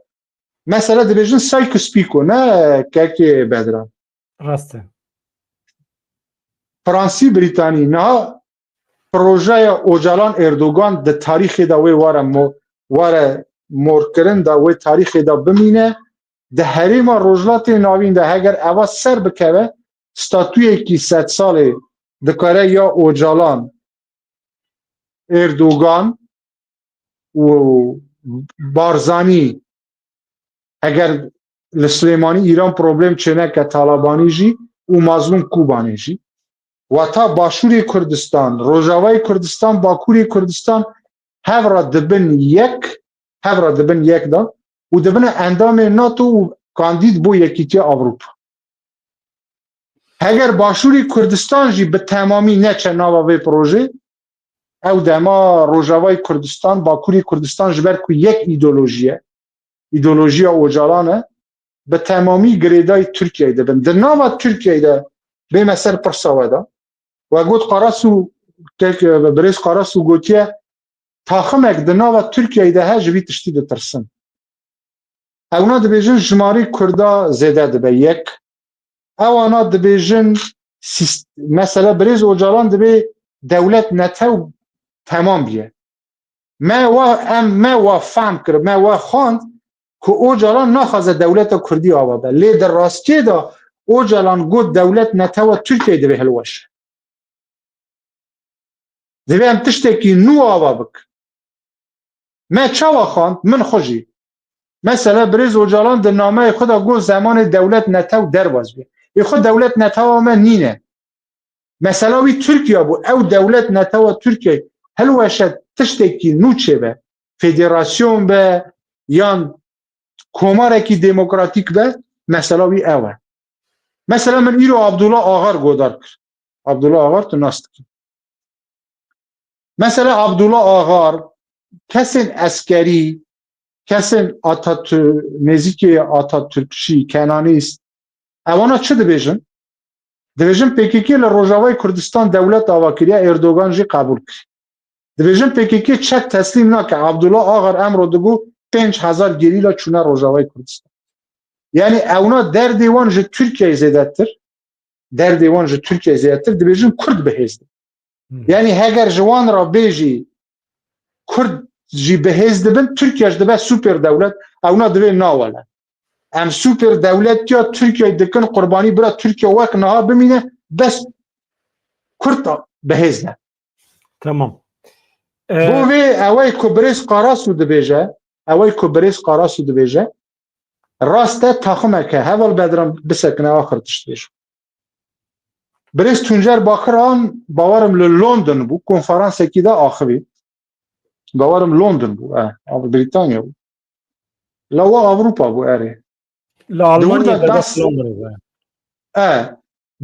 mesela dibêjin Sykes-Picot, ne kekê Bedran. Rast e. Fransî Brîtanî, niha projeya Ocalan Erdogan di tarîxê de wê were mo-, were morkirin de, wê tarîxê de bimîne. Di herêma Rojhilatê Navîn de heger eva ser bikeve, statuyekî sedsalê dikare ya Ocalan, Erdogan û Barzanî, heger li Silêmanî Îran problem çêneke, Talabanî jî û Mazlûm Kobanê jî, wata Başûrê Kurdistan, Rojavayê Kurdistan, Bakurê Kurdistan hev re dibin yek, hev re dibin yek de û dibine endamê NATO û kandîd bo Yekîtiya Ewropa. Heger Başûrê Kurdistan jî bi temamî neçe nava vê projê, ew dema Rojavayê Kurdistan, Bakurê Kurdistan ji ber ku yek îdeolojî ye, îdeolojiya Ocalan e, bi temamî girêdayî Tirkiyeyê dibin. Di nava Tirkiyeyê de bême ser pirsa we de. We got Qarasu, kek, birêz Qarasu gotiye, taximek di nava Tirkiyeyê de he ji vî tiştî ditirsin. Ewna dibêjin jimarî Kurda zêde dibe yek. Ewana dibêjin sîst-, mesela birêz Ocalan dibê dewlet netew temam biye. Me wa, em, me wa fehm kir, me wa xwend ku Ocalan naxwaze dewleta Kurdî ava be. Lê di rastiyê de Ocalan got dewlet netewa Tirkiyeyê divê hilweşe. Divê em tiştekî nû ava bikin. Me çawa xwend? Min xwe jî. Mesela birêz Ocalan di nameyê xwe de got zemanê dewlet netew derbas bê. Ê xwe dewlet netewa me nîne. Mesela wî Tirkiye bû. Ew dewlet netewa Tirkiye hilweşe tiştekî nû çêbe. Federasyon be yan komarekî demokratîk be, mesela wî ew e. Mesela min îro Abdullah Axar godar kir. Abdullah Axar tu nas dikî. Mesela Abdullah Axar, kesên eskerî, kesên Atatürk, nêzîkê Atatürkçî, Kenanîst, ewana çi dibêjin? Dibêjin P K K li Rojavayê Kurdistan dewlet ava kiriye, Erdogan jî qebûl kir. Dibêjin P K K çek teslîm nake. Abdullah Axar emro digot pênc hezar gerîla çûne Rojavayê Kurdistan. Yani ewna derdê wan ji Tirkiyeyê zêdetir, derdê wan ji Tirkiyeyê zêdetir, dibêjin Kurd bi hêz dibin. Hmm. Yani heger ji wan re bêjî Kurd jî bi hêz dibin, Tirkiye ji dibe super dewlet, ewna divê nawele. Em super dewletiya Tirkiyeyê dikin qurbanî, bira Tirkiye wek niha bimîne, bes Kurd bi hêz ne. Tamam. Ee, Bo vê ewey ku birêz Qarasu dibêje, ewey ku birêz Qarasu dibêje, rast e, taximeke heval Bedran bisekine axir tişt bêje. Birêz Tuncer Bakiran bawerim li London bû, konferansekî de axivî. Bawerim London bû, e, Brîtanya bû. La we Ewropa bû, erê. Li Almanya de bes London bû. E,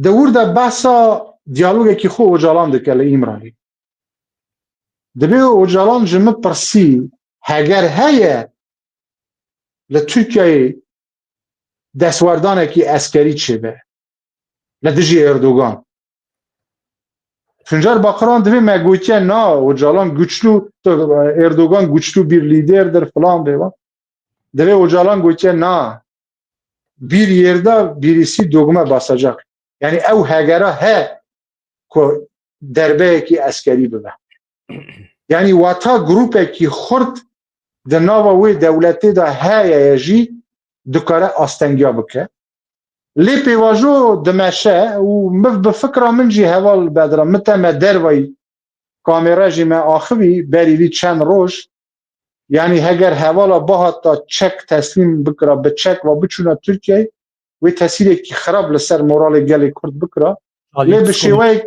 di wir de behsa diyalogekî xwe Ocalan dike li Îmralî. Dibê Ocalan ji min pirsî, heger heye li Tirkiyeyê destwerdanekî eskerî çêbe li dijî Erdogan. Tuncer Bakiran divê me gotiye na, Ocalan güçlü, Erdogan güçlü bir liderdir falan bêvan. Divê Ocalan gotiye na, bir yerde birisi dogma basacak. Yani ew hegera he ku derbeyekî eskerî bibe. Yani wata grûpekî xurt di nava wê dewletê de heye ye jî dikare astengiya bike. Lê pêvajo dimeşe û min bi fikra min jî heval Bedran, min te me dervayî kamêre jî me axivî berî vî çend roj. Yanî heger hevala bihata çek teslîm bikira, bi çek ve biçûna Tirkiyeyê, wê tesîrekî xirab li ser moralê gelê Kurd bikira. Lê bi şêweyek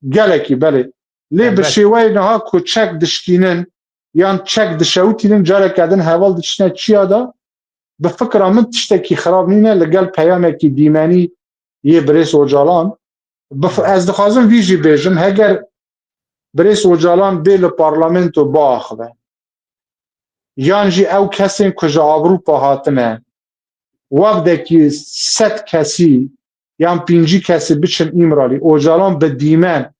gelekî, belê. Lê bi şêweyê niha ku çek dişkînin yan çek dişewitînin, careke din heval diçine çiya de, bi fikra min tiştekî xirab nîne, li gel peyamekî dîmenî yê birêz Ocalan. Bi f-, ez dixwazim vî jî bêjim, heger birêz Ocalan bê li parlamento biaxive, yan jî ew kesên ku ji Ewropa hatine, wefdekî sed kesî yan pêncî kesî biçin Îmralî, Ocalan bi dîmen,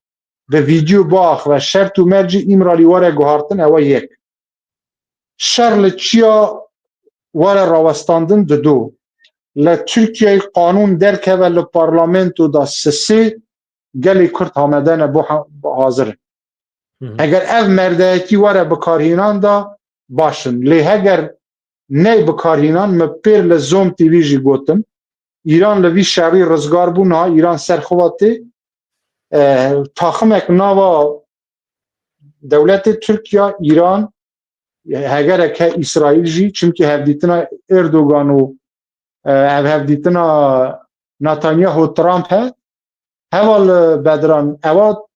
bi vîdeo biaxive, şert û mercî Îmralî were guhartin, ew e yek. Şer li çiya were rawestandin, didu. Li Tirkiyeyê qanûn derkeve li parlamento de sisê gelê Kurd amade ne bo ha-, hazir in. Hı hı. Eger ev merdeyetî were bikarhînan de baş in. Lê heger ney bikarhînan, min pêr li Zom T V jî gotin, Îran li vî şerî rizgar bû, niha Îran ser xwe tê. E, taximek nava dewletê Tirkiye, Îran, hegerek he Îsraîl jî, çimkî hevdîtina Erdogan û, e, ev hevdîtina Netanyahu Trump he, heval, e, Bedran, ewa,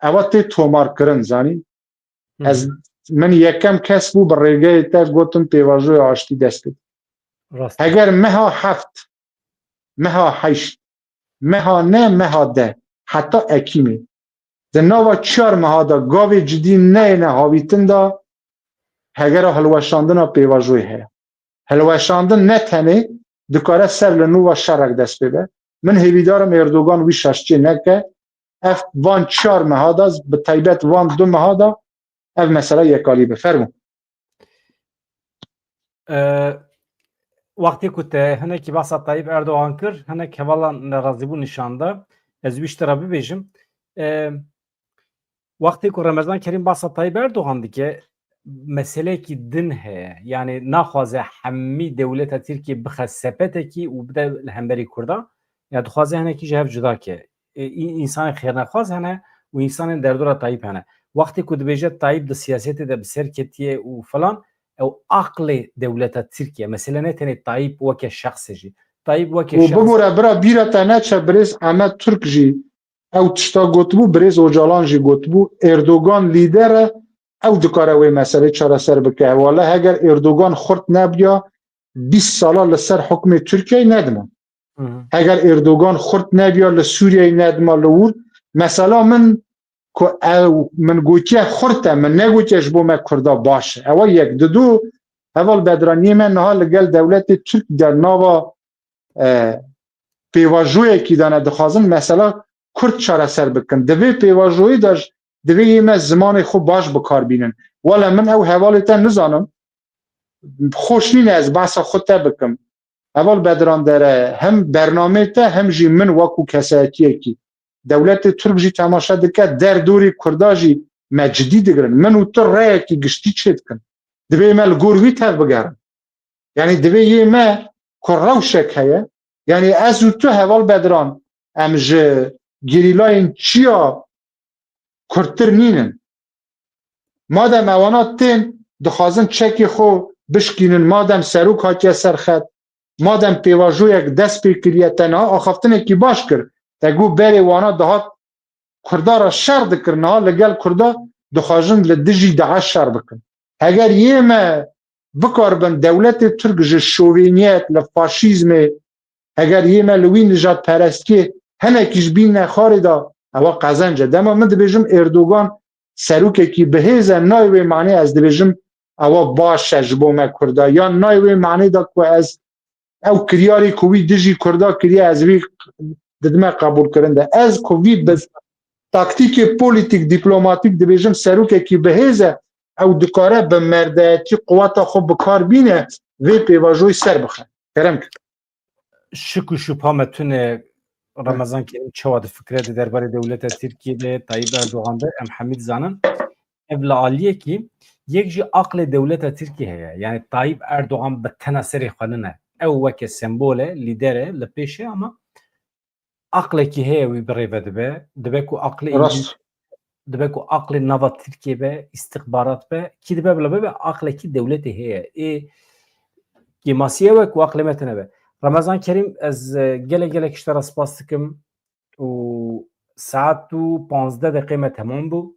ewa tê tomarkirin, zanî? Hı hı. Ez, min yekem kes bû bi rêgeyê te gotin pêvajoya aştî dest pê. Rast. Heger meha heft, meha heşt, meha ne, meha deh, heta Ekîmê, di nava çar meha de gavê cidî neyêne havîtin de, hegera hilweşandina pêvajoyê heye. Hilweşandin ne tenê dikare ser li nû ve şerek dest pê be. Min hêvîdar im Erdogan wî şaştiyê neke. Ev van çar meha de, bi taybet van du meha de ev mesele yekalî be. Fermo. E, Wextê ku te hinekî behsa Tayyip Erdogan kir, hinek hevala nerazîbûn nîşan da. Ez wî ji te re bibêjim. E, Wextê ku Remezan Kerîm behsa Tayyip Erdogan dike, meseleyekî din heye. Yanî naxwaze hemî dewleta Tirkiyê bixe sepetekî û bide li hemberî Kurdan. Ya dixwaze hinekî ji hev cuda ke. E, î-, însanên xêrnexwaz hene û însanên derdora Tayyip hene. Wextê ku dibêje Tayyip di siyasetê de bi ser ketiye û filan, ew aqlê dewleta Tirkiye. Mesele ne tenê Tayyip weke şexsê jî. Tayyip weke û şexs bibore bira bîra te neçe birêz Ahmet Türk jî ew tişta gotibû, birêz Ocalan jî gotibû, Erdogan lîder e, ew dikare wê meselê çareser bike. Wele heger Erdogan xurt nebiya, bîst sala li ser hukmê Tirkiyeyê nedima. Hı hı. Heger Erdogan xurt nebiya li Sûriyeyê nedima li wir. Mesela min ku ew min gotiye xurt e, min negotiye ji bo me Kurda baş e. Ewa yek, didu, heval Bedraniyê me niha li gel dewletê Tirk de nava, e, pêvajoyekî de ne dixwazin mesela Kurd çareser bikin. Di vê pêvajoyê de ji, divê yê me zimanê xwe baş bi kar bînin. Wele min ew hevalê te nizanim, xweş nîne ez behsa xwe te bikim. Heval Bedran dere, hem bernameyê te hem jî min wekû kesayetiyekî. Dewletê Tirk jî temaşe dike, derdorê Kurda jî me cidî digirin. Min û tu reyekî giştî çêdikin. Divê me li gor wî tev bigerin. Yanî divê yê me ku rewşek heye. Yanî ez û tu heval Bedran em ji gerîlayên çiya kurtir nînin. Madem ewana tên dixwazin çekê xwe bişkînin, madem serok hatiye ser xet, madem pêvajoyek dest pê kiriye, te niha axaftinekî baş kir. Te got berê wana dihat Kurda re şer dikir, niha li gel Kurda dixwajin li dijî DAIŞ şer bikin. Heger yê me bikaribin dewletê Tirk ji şovêniyet, li faşîzmê, heger yê me li wî nijadperestiyê hinekî ji bîn nexarê de, ewa qezenc e. Dema min dibêjim Erdogan serokekî bihêz e, nayê wê manê ez dibêjim ewa baş e ji bo me Kurda. Yan nayê wê manê de ku ez ew kiryarê ku wî dijî Kurda kiriye, ez vî didime qebûlkirin de. Ez ku vî bi taktîkê polîtîk, dîplomatîk dibêjim serokekî bihêz e, ew dikare bi merdeyetî quweta xwe bi kar bîne, vê pêvajoyê ser bixe. Kerem kir. Şik û şubha me tune Remezan Kerîm çawa difikire di derbarê dewleta Tirkiyê de, Tayyip Erdogan de, em hemî dizanin. Ev li aliyekî, yek jî aqlê dewleta Tirkiyê heye. Yanî Tayyip Erdogan bi tena serê xwe nine. ew weke sembol e, lîder e, li pêş e, ama aqlekî heye wî bi rê ve dibe. Dibe ku aqlê Rast. Îngiliz, dibe ku aqlê nava Tirkiyê be, îstixbarat be, kî dibe bila bibe, aqlekî dewletê heye. Ê kêmasî ew e ku aqlê me tune be. Remezan Kerîm, ez, e, gelek gelek ji te re spas dikim û saet û panzdeh deqê me temam bû.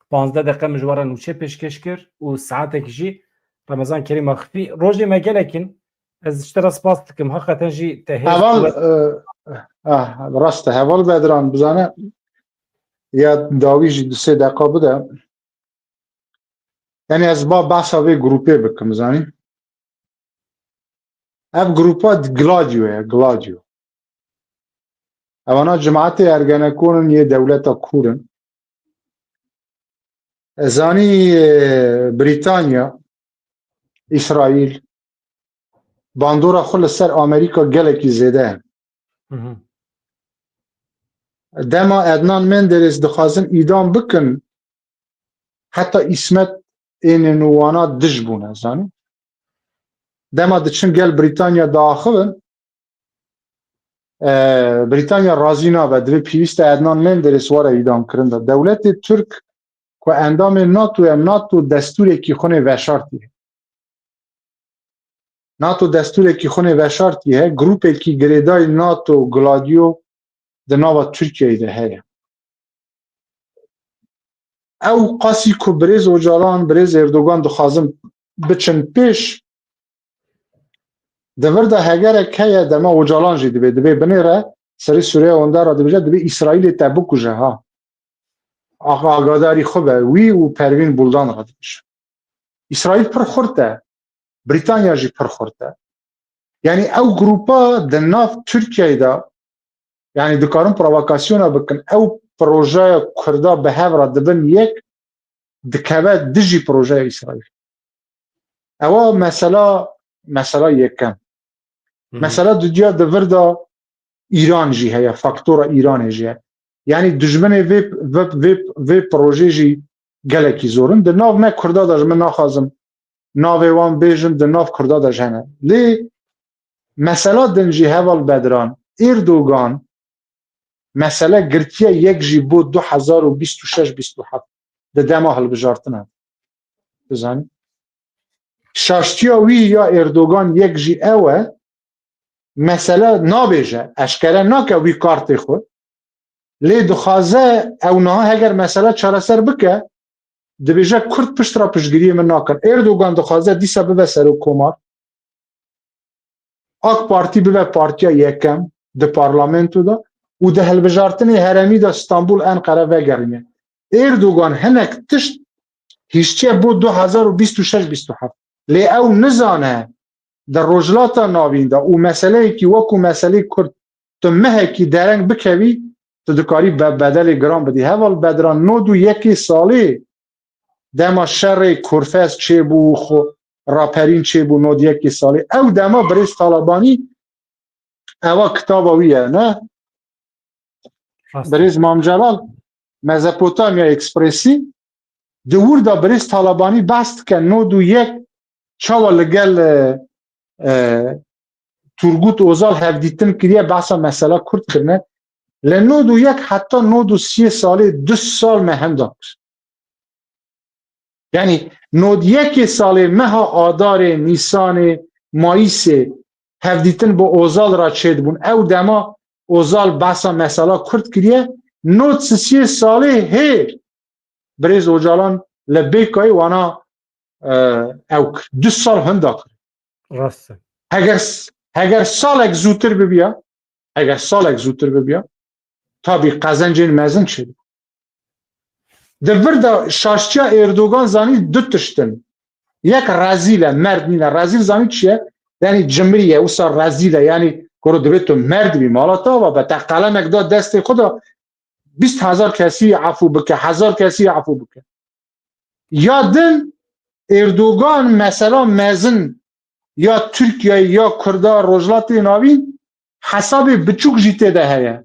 Panzdeh deqe min ji we re nûçe pêşkêş kir û saetek jî Remezan Kerîm axifî. Rojê me gelek in. Ez ji te re spas dikim. Heqeten jî te hêz Heval, qûwet e, ah, rast e. Heval Bedran, bizane ya dawî jî du sê deqa bide. Yani ez ba behsa vê grûpê bikim, zanî? Ev grûpa Gladio ye, Gladio. Evana cemaetê Ergenekon in, yê dewleta Kûr in. Ez zanî, e, Brîtanya, Îsraîl, bandora xwe li ser Amerîka gelekî zêde ye. Hı hı. Dema Ednan Menderes dixwazin îdam bikin, heta Îsmet ênên û wana dij bûne, zanî? Dema diçin gel Brîtanya diaxivin, e, Brîtanya razî nabe, divê pêwîst e Ednan Menderes were îdamkirin de. Dewletê Tirk ku endamê NATO ye, NATO destûrekî xwe nê veşartî. NATO destûrekî xwe nê veşartî heye, grûpekî girêdayî NATO Gladio di nava Tirkiyeyê de heye. Ew qasî ku birêz Ocalan, birêz Erdogan dixwazin biçin pêş, di vir de hegerek heye, dema Ocalan jî dibê, dibê binêre, serê Sûriye Wendera dibêje, dibê Îsraîlê te bikuje ha. Axa agadarî xwe be, wî û Pervîn Buldan re dibêje. Îsraîl pir xurt e. Brîtanya jî pir xurt e. Yanî ew grûpa di nav Tirkiyeyê de, yanî dikarin provokasyona bikin, ew projeya Kurda bi hev re dibin yek, dikeve dijî projeya Îsraîl. Ewa mesela, mesela yekem. Hı hı. Mesela dudiya di vir de Îran jî heye, faktora Îranê jî heye. Yanî dijminê vê, vê, vê, vê projê jî gelekî zor in. Di nav me Kurda de, ji min naxwazim navê wan bêjim, di nav Kurda de jî hene. Lê mesela din jî heval Bedran, Erdogan mesele girtiye yek jî bo du hezar û bîst û şeş bîst û heft di dema hilbijartina. Bizanî. Şaştiya wî ya Erdogan yek jî ew e, mesele nabêje, eşkere nake wî kartê xwe. Lê dixwaze ew niha heger mesele çareser bike, dibêje Kurd pişt re piştgiriyê min nakin. Erdogan dixwaze dîsa bibe serokkomar. AK Partî bibe partiya yekem di parlamento de û di hilbijartinê herêmî de Stenbul, Enqere vegerîne. Erdogan hinek tişt hiştiye bo du hezar û bîst û şeş bîst û heft. Lê ew nizane di Rojhilata Navîn de û meseleyekî wekû meselê Kurd tu mehekî dereng bikevî, tu dikarî be-, bedelê giran bidî. Heval Bedran, nod û yekê salê dema şerê Kurfez çêbû, xwe raperîn çêbû, nod yekê salê. Ew dema birêz Talabanî, ewa kitaba wî ye, ne? Rast. Birêz Mam Celal, Mezopotamya Ekspresi, di wir de birêz Talabanî behs dike, nod û yek çawa li gel, e, e, Turgut Ozal hevdîtin kiriye, behsa mesela Kurd kirine. Li nod û yek heta nod û sê salê du sal me henda kir. Yanî nod yekê salê meha Adarê, Nîsanê, Mayîsê hevdîtin bi Ozal re çêdibûn. Ew dema Ozal behsa mesela Kurd kiriye, nod sisiyê salê hê birêz Ocalan li Bêkayê wana, e, ew kir. Du sal hinda kir. Rast e. Heger, heger salek zûtir bibiya, heger salek zûtir bibiya, tabî qezencên mezin çêdibû. Di vir de şaştiya Erdogan zanî du tişt in. Yek rezîl e, merd nîne. Rezîl zanî çi ye? Yanî cimrî ye, wisa rezîl e. Yanî kuro divê tu merd bî, mala te ava be. Te qelemek da destê xwe de, bîst hezar kesî efû bike, hezar kesî efû bike. Ya din, Erdogan mesela mezin ya Tirkiyeyê ya Kurda Rojhilatê Navîn hesabê biçûk jî tê de heye.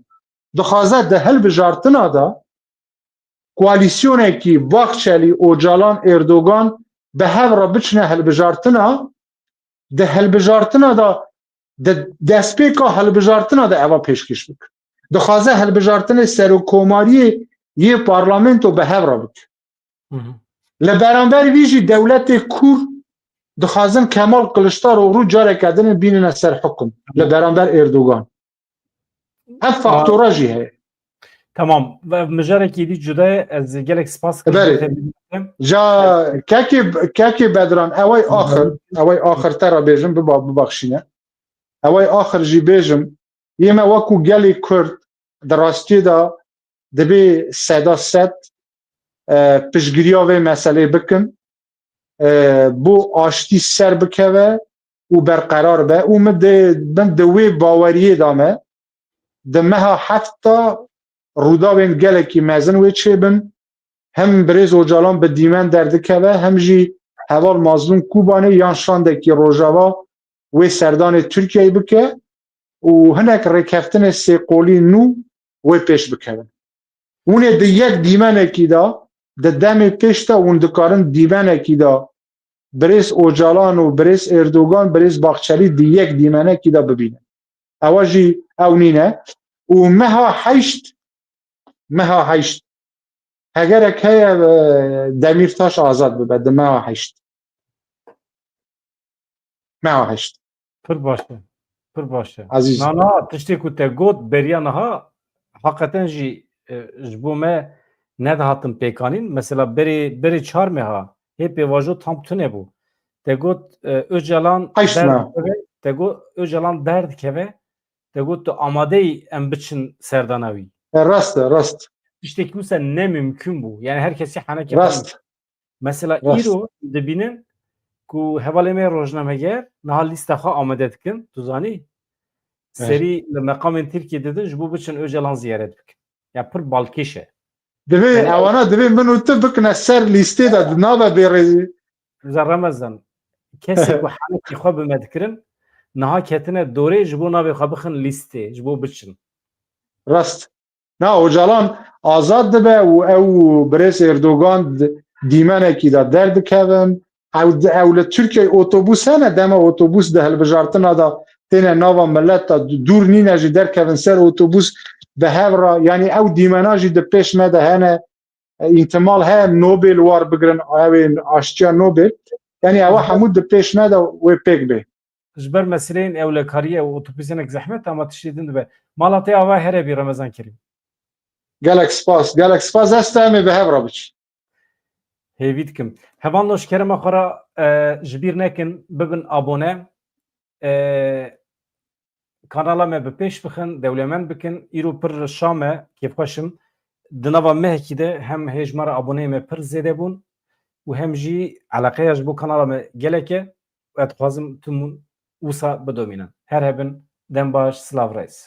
Dixwaze di hilbijartina de koalîsyonekî Bahçeli, Ocalan, Erdogan bi hev re biçine hilbijartina, di hilbijartina de Di destpêka hilbijartina de eva pêşkêş bike. Dixwaze hilbijartinê serokkomariyê yê parlamento bi hev re bike. Li beramber vî jî dewletê kûr dixwazin Kemal Kiliçdaroglu careke din bînine ser hukum li beramber Erdogan. Ev faktora jî heye. Tamam. Ve mijarekî dî cuda ye. Ez gelek spas Berê. Ja kekê kekê Bedran, ew ey axir, ew ey axir te re bêjim, biba bibaxşîne. Ew ey axir jî bêjim, yê me wekû gelê Kurd di rastiyê de dibê seda sed, e, piştgiriya vê meselê bikin, e, bo aştî ser bikeve û berqerar be. Û min di, min di wê baweriyê de me, di meha heft de rûdawên gelekî mezin wê çêbin. Hem birêz Ocalan bi dîmen derdikeve, hem jî heval Mazlûm Kûbanê yan şandekî Rojava wê serdanê Tirkiyeyê bike û hinek rêkeftinê sêqolî nû wê pêş bikevin. Hûn ê di yek dîmenekî de, di demê pêş de hûn dikarin dîmenekî de birêz Ocalan û birêz Erdogan, birêz Baxçelî di yek dîmenekî de bibînin. Ewa jî ew nîne. Û meha heşt, meha heşt, hegerek heye, e, Demîrtaş azad bibe di meha heşt. Meha heşt. Pir baş e. Pir baş e. Ezîz. Nana, tiştê ku te got beriya niha, heqeten jî, e, ji bo me nedihatin pêkanîn. Mesela berê, berê çar meha, hê pêvajo tam tune bû. Te got, e, Ocalan Heşt derd meha. dikeve, te got Ocalan derdikeve, te got tu amadeyî em biçin serdana wî. E, rast e, rast. Tiştekî wisa ne mimkun bû. Yani her kesî henekî Rast. Mesela Rast. Îro dibînin ku hevalê me rojnameger niha lîsta xwe amade dikin, tu zanî? Evet. Serî li meqamên Tirkiyê didin ji bo biçin Ocalan ziyaret bikin. Ya pir balkêş e. Divê Yani- ewana divê min û tu bikine ser lîstê de, nabe bêrêzî. Za Remezan, kesê ku henekî xwe bi me dikirin, niha ketine dorê ji bo navê xwe bixin lîstê, ji bo biçin. Rast. Na, Ocalan azad dibe û ew birêz Erdogan di-, dîmenekî de derdikevin. Ew, ew li Tirkiyeyê otobûs hene, dema otobûs di hilbijartina de têne nava millet de, dûr nîne jî derkevin ser otobûs bi hev re. Yanî ew dîmena jî di pêş me de hene. E, îhtimal heye Nobel war bigirin, ew ê aştiya Nobel. Yanî ewa hemû di pêş me de wê pêk bê. Ji ber meseleyên ewlekariyê û otobûsênek zehmet ama tiştê din dibe. Mala te ava here bî Remezan Kerîm. Gelek spas, gelek spas. Ez te em ê bi hev re biçin. Hêvî dikim. Hevalno, ji kerema xwe re, e, ji bîr nekin, bibin abone. E, kanala me bi pêş bixin, dewlemend bikin. Îro pir şam e, kêfxweş im. Di nava mehekî de hem hêj me re aboneyê me pir zêde bûn û hem jî eleqeya ji bo kanala me gelek e. Ez dixwazim tim wisa bidomînin. Her hebin, dem baş, silav rêz.